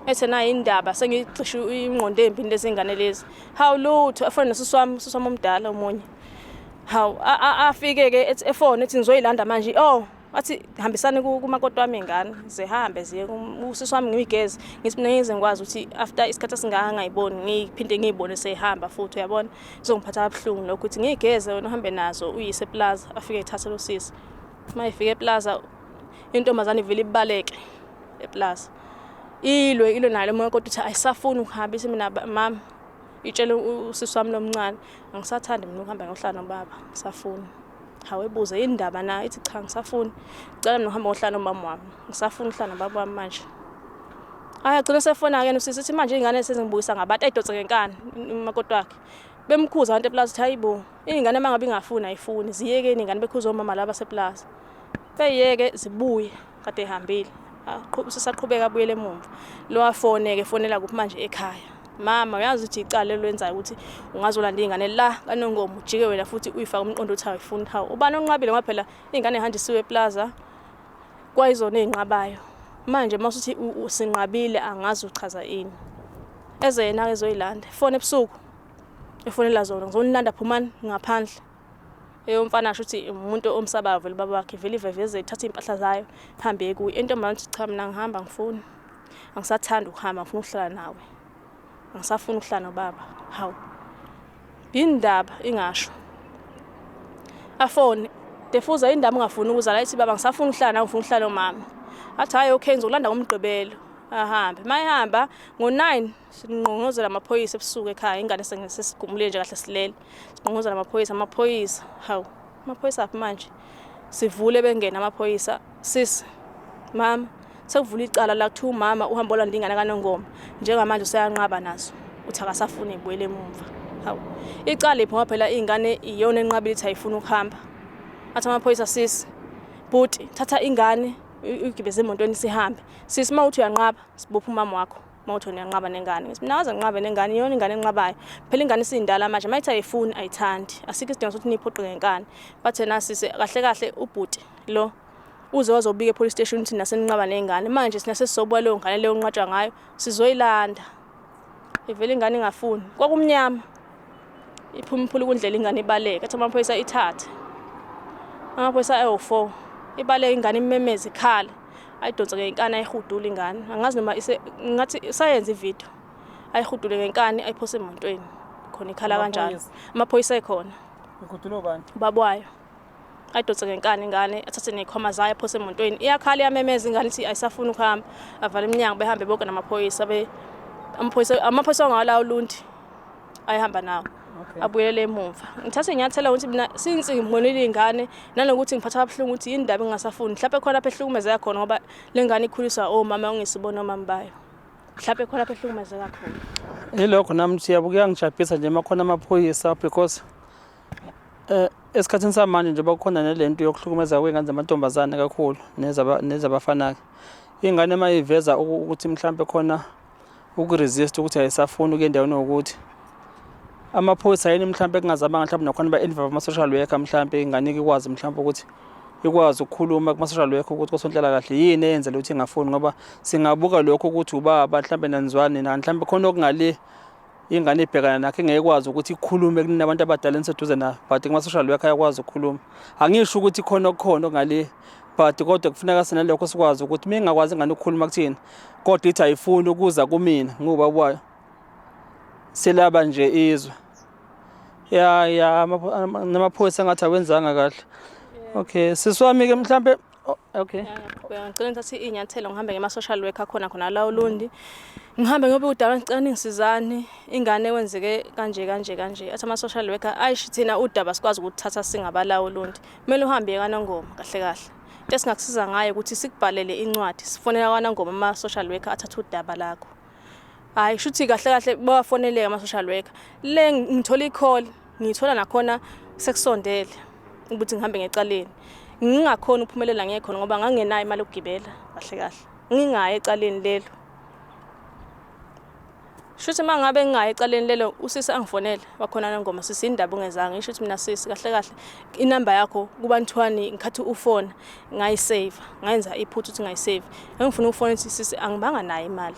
Ethe nayi indaba sengicishe ingqondo embi lezi ngane lezi. Hawu lutho efone nosisi wami, usisi wami omdala omunye. Hawu afike ke ethi efone ethi ngizoyilanda manje. Oh wathi hambisani kumakoti wami ingane zihambe ziye usisi wami ngiyigeze ngithi mina ngize ngikwazi ukuthi after isikhathi esingaka ngayiboni ngiphinde ngiyibone seyihamba futhi uyabona izongiphatha kabuhlungu lokho ukuthi ngiyigeze wena uhambe nazo uyise eplaza afike ethathe lo sisi uma ifika eplaza intombazane ivele ibaleke eplaza ilwe ilwe naye lo kodwa uthi ayisafuni ukuhamba ithi mina mama itshele usisi wami lomncane angisathandi mina ukuhamba ngiyohlala nobaba ngisafuni. Hawu ebuze yini ndaba na ithi cha ngisafuni. Ngicela mina uhambe ngohlala nomama wami. Ngisafuna ukuhlala nobaba wami manje. Hayi agcina sefona-ke nosisi uthi manje iy'ngane sezingibuyisa ngabantu ayidonse ngenkani umakoti wakhe. Bemkhuza abantu eplazi ukuthi hayi bo iy'ngane uma ngabe ingafuni ayifuni ziyekeni iy'ngane bekhuza omama laba baseplazi. Beyeke zibuye kade ehambile. Sisaqhubeka abuyele emumva. Lo afone-ke efonela kuphi manje ekhaya. Mama uyazi ukuthi icala elwenzayo ukuthi ungazolanda iy'ngane la kaNongoma ujike wena futhi uyifake umqondo ukuthi awuyifuni hawu ubani onqabile ngoba phela iy'ngane ey'hanjisiwe eplaza kwayizona ey'nqabayo manje uma usuthi sinqabile angazi uchaza ini eze yena-ke ezoyilanda efone ebusuku efonela zona ngizonilanda phumani ngaphandle eyomfana asho ukuthi umuntu omsabayo vele ubaba wakhe vele iveveze ithatha iy'mpahla zayo ihambe kuye intombazane uthi cha mina ngihamba ngifuni angisathandi ukuhamba ngifuna ukuhlala nawe angisafuni ukuhlala nobaba hawu yini ndaba ingasho afone defuza indaba ungafuni ukuzala ithi baba ngisafuna ukuhlala nawe ngifuna ukuhlala nomama athi hhayi okay ngizokulanda ngomgqibelo ahambe uma ehamba ngo-9 sinqongozela amaphoyisa ebusuku ekhaya ingane sesigumule nje kahle silele sinqongozela amaphoyisa amaphoyisa hawu. Amaphoyisa aphi manje? Sivule bengena amaphoyisa. Sisi, mama, sekuvula icala la kuthiwa umama uhamba olanda ingane kaNongoma. Njengamanje useyanqaba nazo. Uthi akasafuni ibuyele emumva. Hawu. Icala iphi ngoba phela ingane iyona enqabile ithi ayifuni ukuhamba. Athi amaphoyisa sisi, bhuti thatha ingane uyigibeze emotweni sihambe. Sisi uma uthi uyanqaba sibopha umama wakho. Uma uthi uyanqaba nengane. Ngithi mina akaze nginqabe nengane iyona ingane enqabayo. Phela ingane isindala manje uma ithi ayifuni ayithandi. Asikho isidingo sokuthi niyiphoqe ngenkani. Bathe nasisi kahle kahle ubhuti lo uze wazobika epolice station ukuthi naseninqaba nengane. Manje sina sesizobuka leyo ngane leyo nqatshwa ngayo sizoyilanda. Ivele ingane ingafuni. Kwakumnyama. Iphuma iphula kundlela ingane ibaleke. Athi amaphoyisa ithathe. Amaphoyisa awu-4. Ibaleke ingane imemeze ikhala. Ayidonse ngenkani ayihudule ingane. Angazi noma ngathi sayenza ivideo. Ayihudule ngenkani ayiphose emotweni. Khona ikhala kanjalo. Amaphoyisa ekhona. Ihudule ubani? Ubaba wayo. Ayidonse ngenkani ingane athathe ney'khwama zayo aphose emotweni. Iyakhala iyamemeza ingane ithi ayisafuni ukuhamba. Avale iminyango behambe bonke namaphoyisa be amaphoyisa amaphoyisa angawala uLundi ayehamba nawo. Abuyele emumva. Ngithathe inyathelo ukuthi mina since ngibonile ingane nanokuthi ngiphatha kabuhlungu ukuthi yini indaba engingasafuni. Mhlawumbe khona lapha ehlukumezeka khona ngoba le ngane ikhuliswa omama ongesibona omama bayo. Mhlawumbe khona lapha ehlukumezeka khona. Yilokho nami siyabuka kuyangijabhisa nje makhona amaphoyisa because esikhathini samanje njengoba kukhona nalento yokuhlukumeza kwey'ngane zamantombazane kakhulu nezabafana-ke. Ingane uma iveza ukuthi mhlampe khona ukuresist ukuthi ayisafuni ukuya endaweni ewukuthi, amaphoyisa yini mhlampe kungazamanga mhlampe nakhona ba-involve ama-social worker mhlampe ingane ikwazi mhlampe ukuthi ikwazi ukukhuluma kuma-social worker ukuthi kosonhlalakahle yini eyenzela ukuthi ingafuni ngoba singabuka lokho ukuthi ubaba mhlampe nanizwani nani mhlampe khona okungale ingane ibhekana nakho ingeke ikwazi ukuthi ikhulume kunina abantu abadala eniseduze nayo but kuma-social worker ayakwazi ukukhuluma. Angisho ukuthi khona okukhona okungale but kodwa kufuneka sinalokho sikwazi ukuthi uma ingakwazi ingane ukukhuluma kuthina kodwa ithi ayifuni ukuza kumina ngubaba wayo selaba nje izwe. Ya ya namaphoyisa engathi awenzanga kahle. Okay, sisi wami-ke mhlampe oh, okay. Ngiyaqhubeka ngicela ngithathe iy'nyathelo ngihambe ngema-social worker khona khona la Ulundi. Ngihambe ngoba udaba ngicela ningisizani ingane kwenzeke kanje kanje kanje. Athi ama-social worker ayish thina udaba sikwazi ukuthatha singabala Ulundi. Kumele uhambe uye kaNongoma kahle kahle. Into esingakusiza ngayo ukuthi sikubhalele incwadi sifonela kwaNongoma ama-social worker athathe udaba lakho. Hhayi shuthi kahle kahle bawafoneleke ama-social worker. Le ngithola i-call ngiyithola nakhona sekusondele ukuthi ngihambe ngecaleni. Ngingakhoni ukuphumelela ngiye khona ngoba ngangenayo imali yokugibela kahle kahle. Ngingayi ecaleni lelo. Shuthi uma ngabe ngingayi ecaleni lelo usisi angifonele wakhona nengoma sisi indaba ungezanga ngisho ukuthi mina sisi kahle kahle inamba yakho kuba nthiwani ngikhathi ufona ngayisave ngayenza iphutha ukuthi ngayisave engifuna ukufona ukuthi sisi angibanga nayo imali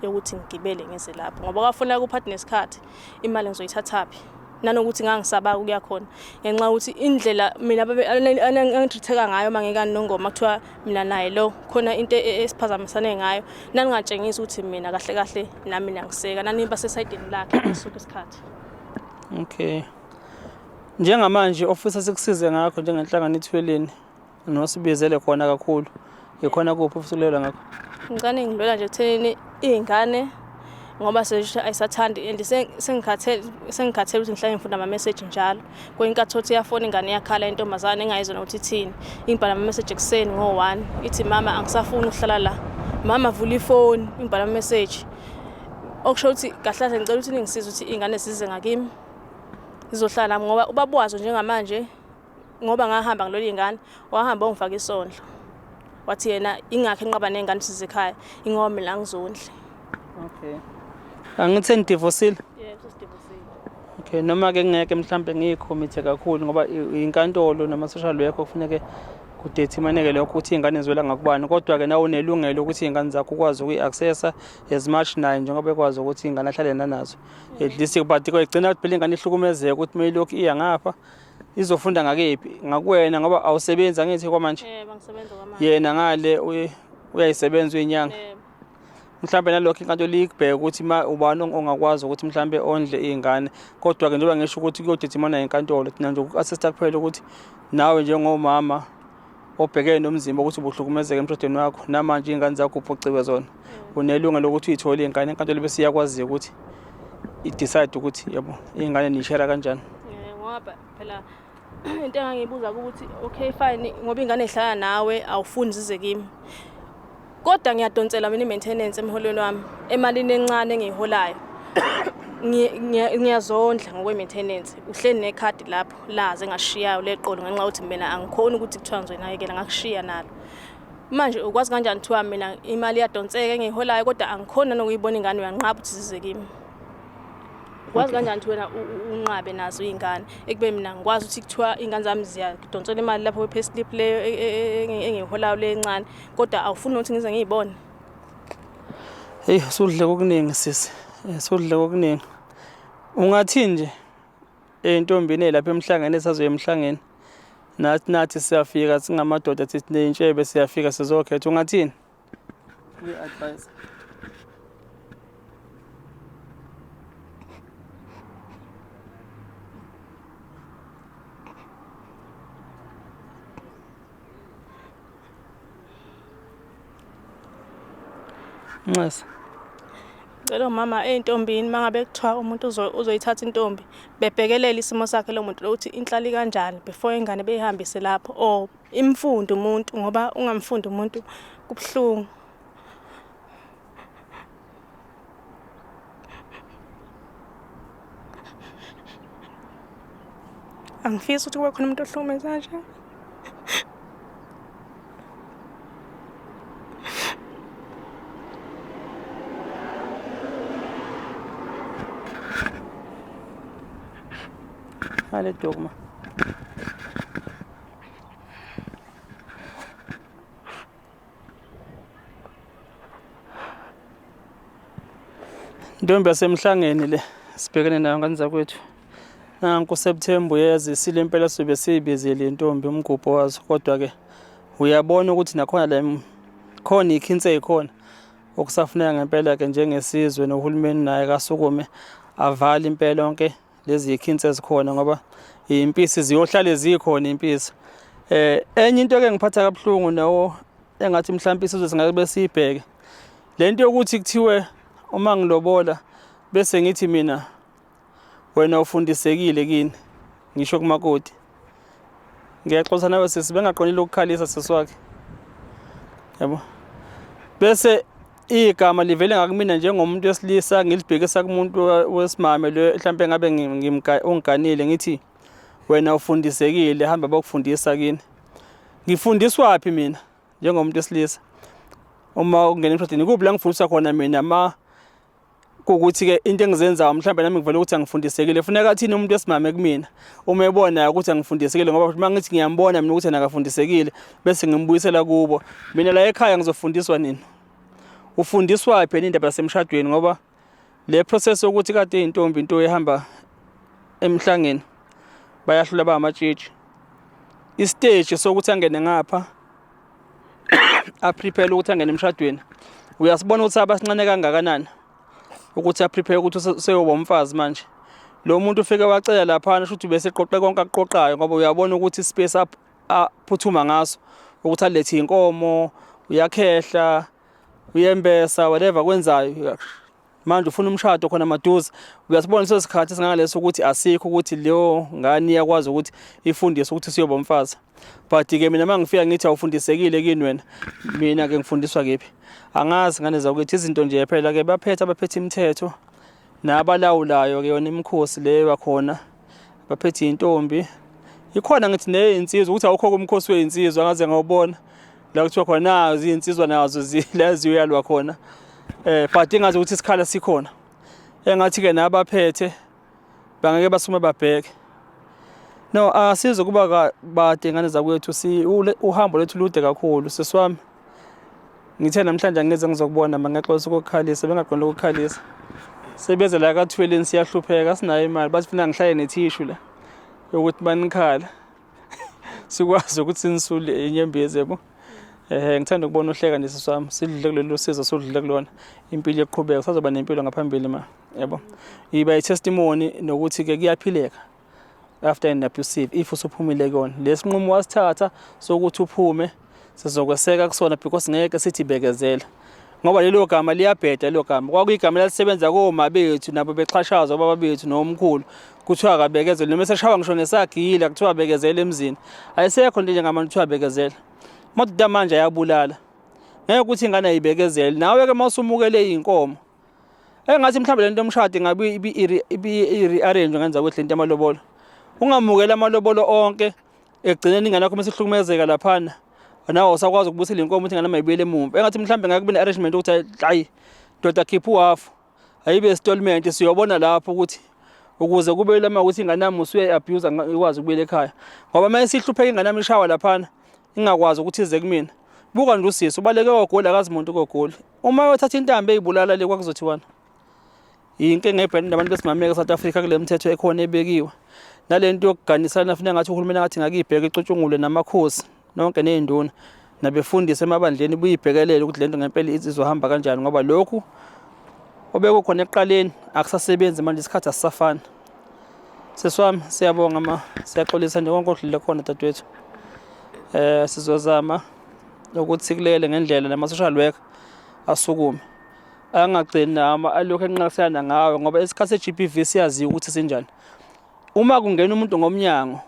yokuthi ngigibele ngize lapho ngoba kwafuneka uphathe nesikhathi imali ngizoyithathaphi nanokuthi ngangisaba ukuya khona ngenxa yokuthi indlela mina angithitheka ngayo uma ngikwaNongoma kuthiwa mina naye lo khona into esiphazamisane ngayo naningatshengisi ukuthi mina kahle kahle nami nangiseka naniba sesayidini lakhe ngasuka isikhathi. Okay. Njengamanje ofisa sikusize ngakho njengenhlangano iThweleni nosibizele khona kakhulu ikhona kuphi ofisa ukulwela ngakho? Ngicane ngilwela nje ekuthenini iy'ngane ngoba ayisathandi and sengikhathele sengikhathele ukuthi ngihlale ngifunda ama-message njalo. Kwenye inkathi uthi iyafona ingane iyakhala intombazane engayizwa nokuthi ithini. Ingibhala ama-message ekuseni ngo-1 ithi mama angisafuni ukuhlala la. Mama vula ifoni ingibhala ama-message. Okusho ukuthi kahle kahle ngicela ukuthi ningisize ukuthi iy'ngane zize ngakimi zizohlala nami ngoba ubaba wazo njengamanje ngoba ngahamba ngilwela iy'ngane wahamba wangifaka isondlo. Wathi yena ingakho enqaba ney'ngane size ekhaya ingoba mina angizondli. Okay. Angithi senidivosile? Yebo sesidivosile. Okay, noma ke ngeke mhlambe ngiyikhomithe kakhulu ngoba inkantolo nama social worker kufuneke kudetermineke lokho ukuthi iy'ngane ziwela ngakubani kodwa ke nawe unelungelo ukuthi iy'ngane zakho ukwazi ukuyi-accessa as much naye njengoba ekwazi ukuthi iy'ngane ahlale nanazo. At least but igcina phela ingane ihlukumezeka ukuthi uma ilokhu iya ngapha izofunda ngakephi ngakuwena ngoba awusebenzi angithi kwamanje. Yebo angisebenzi kwamanje. Yena ngale uyayisebenza uyinyanga. Yebo. Mhlambe nalokho inkantolo ikubheke ukuthi ma ubani ongakwazi ukuthi mhlambe ondle iy'ngane kodwa-ke njengoba ngisho ukuthi kuyodidimana inkantolo thina nje uku-assista kuphela ukuthi nawe njengomama obhekene nomzimba ukuthi ubuhlukumezeka emshadweni wakho namanje iy'ngane zakho uphuciwe zona unelungelo lokuthi uyithole iy'ngane inkantolo bese iyakwaziyo ukuthi i-decide ukuthi yabo iy'ngane niyishera kanjani. Ngoba phela Into engangiyibuza ukuthi okay fine, ngoba ingane ihlala nawe awufuni zize kimi, kodwa ngiyadonsela mina i-maintenance emholweni wami, emalini encane engiyiholayo. Ngiyazondla ngokwe-maintenance. Uhleli nekhadi lapho laze engashiyayo leqolo ngenxa yokuthi mina angikhoni ukuthi kuthiwa ngizoyinakekela, ngakushiya nalo. Manje ukwazi kanjani kuthiwa mina imali iyadonseka engiyiholayo kodwa angikhoni nanokuyibona ingane, uyanqaba ukuthi zize kimi? Ukwazi kanjani ukuthi wena unqabe nazo iy'ngane ekubeni mina ngikwazi ukuthi kuthiwa iy'ngane zami ziyadonsela imali lapho kwi-payslip leyo engiyiholayo le encane, kodwa awufuni nokuthi ngize ngiyibone? Heyi, sudle kokuningi sisi, sudle kokuningi. Ungathini nje ey'ntombini ey'lapha emhlangeni esazoya emhlangeni? Nathi nathi siyafika singamadoda sithi ney'ntshebe siyafika sizokhetha, ungathini? Uyi-advise. Nxese. Cela umama ey'ntombini uma ngabe kuthiwa umuntu uzoyithatha intombi, bebhekelele isimo sakhe lo muntu lo ukuthi inhlali kanjani before ingane beyihambise lapho, or imfunde umuntu, ngoba ungamfundi umuntu kubuhlungu. Angifisi ukuthi kube khona umuntu ohlukumeza kanje. Hale dogma. Intombi yasemhlangeni le sibhekene nayo ngane zakwethu. Nanku September uyazisile impela sobe siyibizile intombi umgubho wazo, kodwa ke uyabona ukuthi nakhona la khona ikhinse ikhona okusafuneka ngempela ke njengesizwe nohulumeni naye kasukume avale impela yonke lezi yikhinsi ezikhona ngoba impisi ziyohlale zikhona impisi. Enye into ke ngiphatha kabuhlungu nawo engathi mhlawumbe isizwe singake besiyibheke lento yokuthi kuthiwe uma ngilobola bese ngithi mina wena ufundisekile kini, ngisho kumakoti. Ngiyaxolisa nawe sisi, bengaqonile ukukhalisa sisi wakhe, yabo. Bese igama livele ngakumina njengomuntu wesilisa ngilibhekisa kumuntu wesimame lo mhlampe ngabe ungiganile, ngithi wena ufundisekile, hamba bokufundisa kini. Ngifundiswaphi mina njengomuntu wesilisa uma ungena emshadweni? Kuphi la ngifundiswa khona mina? Ma kuwukuthi-ke into engizenzayo mhlawumbe nami ngivele ukuthi angifundisekile, funeka athini umuntu wesimame kumina uma ebona ukuthi angifundisekile? Ngoba uma ngithi ngiyambona mina ukuthi yena akafundisekile bese ngimbuyisela kubo, mina la ekhaya ngizofundiswa nini? Ufundiswa phi indaba yasemshadweni? Ngoba le process yokuthi kade intombi into ehamba emhlangeni bayahlula bayamatshitshi, istage sokuthi angene ngapha aprepare ukuthi angene emshadweni, uyasibona ukuthi abasincane kangakanani ukuthi aprepare ukuthi seyoba umfazi. Manje lo muntu ufike wacela laphana, shuthi bese eqoqe konke akuqoqayo, ngoba uyabona ukuthi ispace aphuthuma ngaso ukuthi alethe inkomo, uyakhehla, uyembesa, whatever kwenzayo. Manje ufuna umshado khona maduze, uyasibona leso sikhathi singangaleso ukuthi asikho ukuthi leyo ngane iyakwazi ukuthi ifundise ukuthi siyoba umfazi. But-ke mina uma ngifika ngithi awufundisekile kini wena, mina-ke ngifundiswa kephi? Angazi ngane zakwethu, izinto nje phela-ke baphethe abaphethe imithetho nabalawulayo-ke yona imikhosi leyo yakhona, baphethe iy'ntombi ikhona, ngithi neyinsizwa ukuthi awukho kumkhosi wey'nsizwa ngaze ngawubona la kuthiwa khona nazo iy'nsizwa nazo la ziyoyalwa khona, but ingazi ukuthi isikhala sikhona. Engathi-ke nabaphethe bangeke basume babheke. No, asize kuba bade ngane zakwethu, si uhambo lwethu lude kakhulu sisi wami. Ngithe namhlanje angize ngizokubona, mangaxolisa ukukhalisa, bengaqonda ukukhalisa. Sebeze la kathweleni siyahlupheka, sinayo imali, bathi funa ngihlale nethishu la yokuthi banikhala sikwazi ukuthi sinisule inyembezi, yabo. Ngithanda ukubona uhleka nje sisi wami, sidlule kulolu sizo sudlule kulona, impilo iqhubeka, sazoba nempilo ngaphambili ma, yabo. Iba i-testimony nokuthi-ke kuyaphileka after an abusive if usuphumile kuyona. Lesinqumo wasithatha sokuthi uphume, sizokweseka kusona because ngeke sithi bekezela. Ngoba lelo gama liyabheda lelo gama. Kwakuyigama elalisebenza koma bethu nabo bexhashazwa obaba bethu nomkhulu. Kuthiwa akabekezele noma eseshawa ngisho ngesagila kuthiwa bekezela emzini. Ayisekho into njengamanje kuthiwa bekezela. Amadoda manje ayabulala. Ngeke ukuthi ingane ayibekezele. Nawe ke mawusumukele izinkomo. Engathi mhlawumbe lento yomshado ingabe ibi-rearrange ngenza ukuthi lento yamalobolo. Ungamukeli amalobolo onke ekugcineni ingane yakho uma isihlukumezeka laphana nawe awusakwazi ukubusela inkomo ukuthi ingane mayibuyele emumva. Engathi mhlawumbe ngeke kube ne-arrangement ukuthi hayi ndoda khipha uhafu ayibe installment siyobona lapho ukuthi ukuze kube lama ukuthi ingane yami usuyayi-abuse ikwazi ukubuyela ekhaya ngoba uma isihlupheka ingane yami ishawa laphana ingakwazi ukuthi ize kumina. Buka nje usisi ubaleke kogoli akazi muntu kogoli. Uma wethatha intambo eyibulala le kwakuzothiwana. Inkinga ebhekene nabantu besimame e-South Africa kule mthetho ekhona ebekiwe. Nalento yokuganisana funa ngathi uhulumeni ngathi ngakuyibheka icutshungulwe namakhosi nonke nezinduna nabefundisi emabandleni buyibhekelele ukuthi lento ngempela izohamba kanjani ngoba lokhu obekukhona ekuqaleni akusasebenzi manje isikhathi asisafani. Sisi wami siyabonga ma siyaxolisa nje konke odlule khona dadewethu. Eh sizozama ukuthi sikulele ngendlela nama social worker asukume. Angagcini nama alokhu enqakisana ngawe ngoba isikhathi se-GBV siyaziwa ukuthi sinjani. Uma kungena umuntu ngomnyango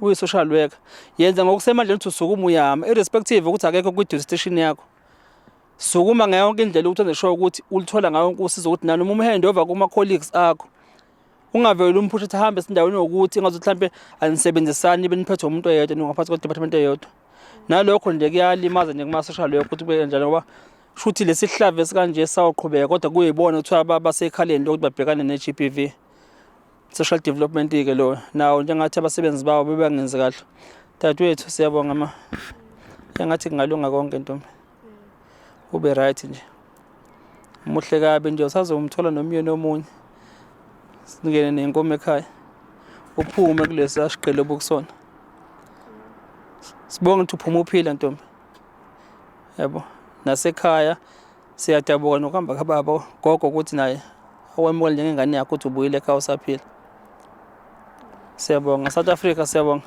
uyi-social worker yenza ngokusemandleni ukuthi usukume uyama irrespective ukuthi akekho kwi-duty station yakho. Sukuma ngayo yonke indlela ukuthi wenze sure ukuthi ulithola ngayo yonke usizo ukuthi nanoma um-hand over kuma-colleagues akho ungaveli umphushe ukuthi ahambe esindaweni yokuthi engazuthi mhlampe anisebenzisani nibe niphethwe umuntu oyedwa ningaphansi kwe-department eyodwa. Nalokho nje kuyalimaza nje kuma-social worker ukuthi kube kanjalo ngoba shuthi lesi sihlava esikanje sawuqhubeka kodwa kuyibona kuthiwa basekhaleni lokuthi babhekane ne-GBV. Social development-ke lo nawo njengathi abasebenzi bawo bebangenzi kahle. Dadewethu siyabonga ma. Engathi kungalunga konke ntombi. Ube right nje. Muhle kabi nje usazomthola nomyeni omunye. Singene nenkomo ekhaya. Uphume kulesi sigqila obukusona. Sibonge ukuthi uphuma uphila ntombi. Yabo. Nasekhaya siyadabuka nokuhamba kababa gogo ukuthi naye awemukele njengengane yakho ukuthi ubuyile ekhaya usaphila. Siyabonga South Africa siyabonga.